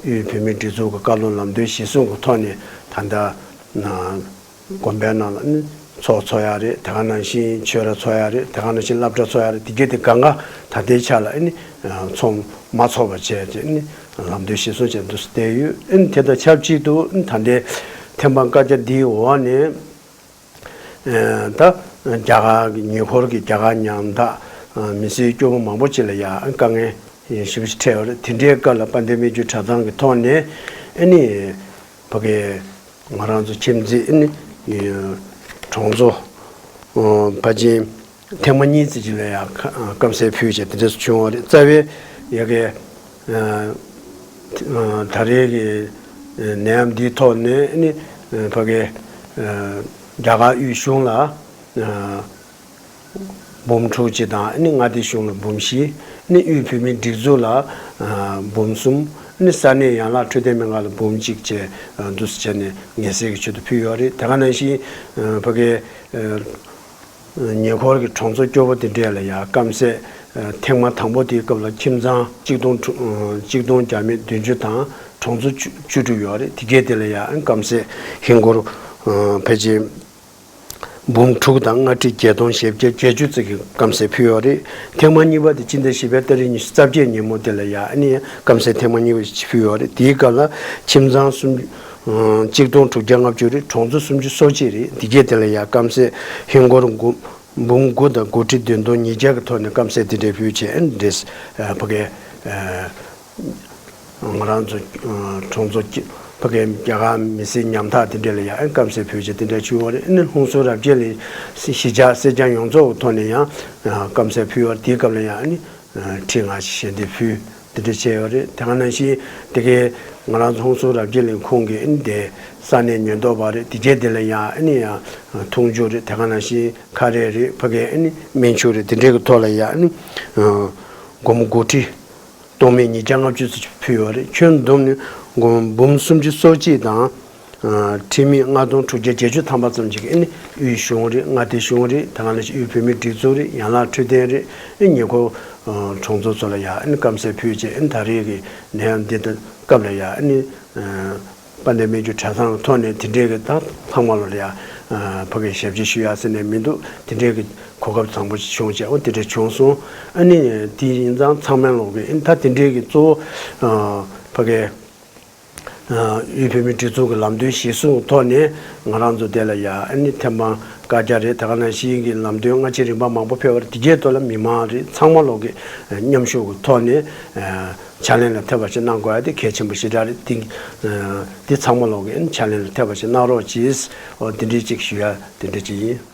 དབུས་བོད་མིའི་སྒྲིག་འཛུགས་ཀྱི་བཀའ་སློབ་ལམ་སྟོན་གཞིར་བཟུང་གི་ཐོག་ནས་ད་ལྟ་ན་དགོན་པའི་ནང་ལ་ཨ་ནི་ཚོགས་འཚོགས་ཡག་རེད། དེ་ག་ནང་བཞིན་ཆོས་ར་འཚོགས་ཡག་རེད། དེ་ག་ནང་བཞིན་སློབ་གྲྭ་འཚོགས་ཡག་རེད། དེ་གས་དེ་གང་ག་ད་ལྟའི་ཆ་ལ་ཨ་ནི་ཚོགས་མ་འཚོགས་པ་བྱས་ཏེ་ཨ་ནི་ལམ་སྟོན་གཞིར་བཟུང་བྱས་འདུག་སེ་བསྡད་ཡོད། ཨ་ནི་དེ་དང་ཆབས་ཅིག་ཏུ་ཨ་ནི་ད་ལྟའི་ཐེམ་སྤང་བཀའ་རྒྱ་འདིའི་འོག་ནས། ད་རྒྱ་གར་གྱི་ཉེ་འཁོར་གྱི་རྒྱ་གར་ཉམ་ཐག་མི་སེར་སྐྱོ་པོ་མང་པོ་ཅིག་ལ་ཡང་དཀའ་ངལ་ཞེ་པོ་ཅིག་འཕྲད་ཡོད་རེད། དེ་འདྲའི་སྐབས་ལ་དཔལ་ལྡན་སྨད་རྒྱུད་གྲྭ་ཚང་གི་ཐོག་ནས་ཨ་ནི་ཕ་གི་ང་རང་ཚོ་ཁྱིམ་མཚེས་ཨ་ནི་གྲོང་ཚོ་ཕལ་ཆེར་ཐེངས་མ་གཉིས་ཙམ་ཅིག་ལ་ཡང་སྐམ་སའི་ཕུད་བྱས་དེ་འདྲ་བྱུང་བ་རེད། རྩ་བའི་ཡ་གི་ད་རེས་ཀྱི་ནད་ཡམས་འདིའི་ཐོག་ནས་ནི་ཕ་གི་རྒྱ་གར་དབུས་གཞུང་ལ་འབུམ་དྲུག་ཅིག་དང་ནི་མངའ་སྡེ་གཞུང་ལ་འབུམ་བཞི་ནི་དབུས་བོད་མིའི་སྒྲིག་འཛུགས་ལ་འབུམ་གསུམ་ནི་ས་གནས་ཡན་ལག་འཕྲོད་བསྟེན་སྨན་ཁང་ལ་འབུམ་གཅིག་བཅས་འདུག་སེ་བྱས་ནས་ངལ་སེལ་གྱི་ཆེད་དུ་ཕུལ་ཡོད་རེད། དེ་ག་ནང་བཞིན་ཕ་གི་ཉེ་འཁོར་གྱི་གྲོང་ཚོ་སྐྱོ་པོ་དེ་འདྲས་ལ་ཡང་སྐམ་སའི་ཐེངས་མ་དང་པོ་དེའི་སྐབས་ལ་ཁྱིམ་ཚང་གཅིག་སྟོང་དྲུག་གཅིག་སྟོང་བརྒྱ་མེད་བདུན་ཅུ་དང་གྲོང་ཚོ་བཅུ་བཅུ་དྲུག་ཡོད་རེད། དེ་གས་དེ་ལ་ཡང་སྐམ་སའི་ཧིན་སྒོར་ཕལ་ཆེར་ འབུམ་དྲུག་དང་ལྔ་ཁྲི་བརྒྱད་སྟོང་ཞེ་བརྒྱད་བརྒྱད་ཅུ་ཙམ་གྱི་སྐམ་སའི་ཕུལ་ཡོད་རེད། ཐེངས་མ་གཉིས་པ་དེ་ཕྱི་ཟླ་བཞི་པའི་ཏ་རིག་ཉི་ཤུ་རྩ་བརྒྱད་ཉིན་མོ་དེ་ལ་ཡང་ཨ་ནི་སྐམ་སའི་ཐེངས་མ་གཉིས་པ་ཞིག་ཕུལ་ཡོད་རེད། དེའི་སྐབས་ལ་ཁྱིམ་ཚང་སུམ་ཅུ་གཅིག་སྟོང་དྲུག་བརྒྱ་ལྔ་བཅུ་རེད། གྲོང་ཚོ་སུམ་ཅུ་སོ་གཅིག་རེད། དེ་གས་དེ་ལ་ཡང་སྐམ་སའི་ཧིན་སྒོར་འབུམ་དགུ་དང་སྒོར་ཁྲི་བདུན་སྟོང་ཉིས་བརྒྱ་གི་ཐོག་ནས་སྐམ་སའི་དེ་འདྲའི་ཕུལ་བྱས་ཨ་ནི་འདྲེས་ཕ་གའི། ང་རང་ཚོ་གྲོང་ཚོ་ཕ་གའི་རྒྱ་གར་མི་སེར་ཉམ་ཐག་དེ་འདྲ་ལ་ཡང་སྐམ་སའི་ཕུལ་བྱས་དེ་འདྲ་བྱུང་བ་རེད། ཨ་ནི་ལྷུན་སུར་རབ་རྒྱས་གླིང་གཞིས་ཆགས་སེར་སྐྱ་ཡོངས་རྫོགས་ཀྱི་ཐོག་ནས་ཡང་སྐམ་སའི་ཕུལ་བ་དེའི་སྐབས་ལ་ཡང་ཨ་ནི་ཁྲི་ལྔ་ཞིག་ཞལ་འདེབས་ཕུལ་དེ་འདྲ་བྱས་ཡོད་རེད། དེ་ག་ནང་བཞིན་དེ་གའི་ང་རང་ཚོ་ལྷུན་སུར་རབ་རྒྱས་གླིང་ཁོངས་ཀྱི་ཨ་ནི་དེ་ས་གནས་ཉེན་རྟོག་པ་རེད། དེ་རྗེས་དེ་ལ་ཡང་ཨ་ནི་ཡང་འཐུང་ཆུ་རེད། དེ་ག་ནང་བཞིན་ཁ་རས་རེད། ཕ་གའི་ཨ་ནི་སྨན་ཆུ་རེད། དེ་འདྲའི་གི་ཐོག་ལ་ཡང་ཨ་ནི་སྒོར་མོ་སྒོར་ཁྲི་སྟོང་མེད་ཉིས་བརྒྱ་ལྔ་བཅུ་ཙམ་ཕུལ་ཡོད་རེད། ཁྱོན་བསྡོམས་ནས་འབུམ་སུམ་ཅུ་སོ་གཅིག་དང་ཁྲི་མེད་ལྔ་སྟོང་དྲུག་བརྒྱ་བརྒྱད་ཅུ་ཐམ་པ་ཙམ་ཅིག་ཨ་ནི་དབུས་གཞུང་རེད། མངའ་སྡེ་གཞུང་རེད། དེ་ག་ནང་བཞིན་དབུས་བོད་མིའི་སྒྲིག་འཛུགས་རེད། ཡན་ལག་འཕྲོད་བསྟེན་རེད། ཨ་ནི་ཉེ་འཁོར་གྲོང་ཚོ་ཚོ་ལ་ཡང་ཨ་ནི་སྐམ་སའི་ཕུལ་བྱས་ཨ་ནི་ད་རེས་ཀྱི་ནད་ཡམས་འདི་དང་སྐབས་ལ་ཡང་ཨ་ནི། དཔལ་ལྡན་སྨན་བཅོས་གྲྭ་ཚང་གི་ཐོག་ནས་དེ་འདྲའི་གི་ད་ཚང་མ་ལ་ཡ་ཕ་གིའི་ཞབས་ཕྱི་ཞུ་ཡ་ཟེར་ནས་མི་འདུག་དེ་འདྲའི་གི་གོ་སྐབས་བཟང་པོ་ཞིག་བྱུང་བྱས་འོ་དེ་འདྲ་བྱུང་སོང་། ཨ་ནི་དེ་ཡིན་ཙང་ཚང་མ་ལོག་གི་ཨ་ནི་ད་དེ་འདྲའི་གི་གཙོ་བོ་ཕ་གིའི་དབུས་བོད་མིའི་སྒྲིག་འཛུགས་ཀྱི་ལམ་སྟོན་གཞིར་བཟུང་གི་ཐོག་ནས་ང་རང་ཚོ་དེ་ལ་ཡ་ཨ་ནི་ཐེངས་མ་བཀའ་རྒྱ་རེད། དེ་ག་ནང་བཞིན་གྱི་ལམ་སྟོན་སྔ་ཕྱི་རིམ་པ་མང་པོ་ཕེབས་པ་རེད། དེ་རྗེས་ཐོག་ལ་མི་མང་རེད། ཚང་མ་ལོག་གི་མཉམ་ཞུགས་ཀྱི་ཐོག་ནས། ཕྱག་ལེན་ལ་ཐེབས་པ་ཞིག་གནང་དགོས་ཡ་དེ་གལ་ཆེན་པོ་ཞེ་དྲག་རེད། དེ་དེ་ཚང་མ་ལོག་གིས་ཕྱག་ལེན་ལ་ཐེབས་པ་ཞིག་གནང་རོགས་གྱིས། འོ་དེ་འདྲའི་ཅིག་ཞུ་ཡ་དེ་འདྲ་ཅིག་ཡིན།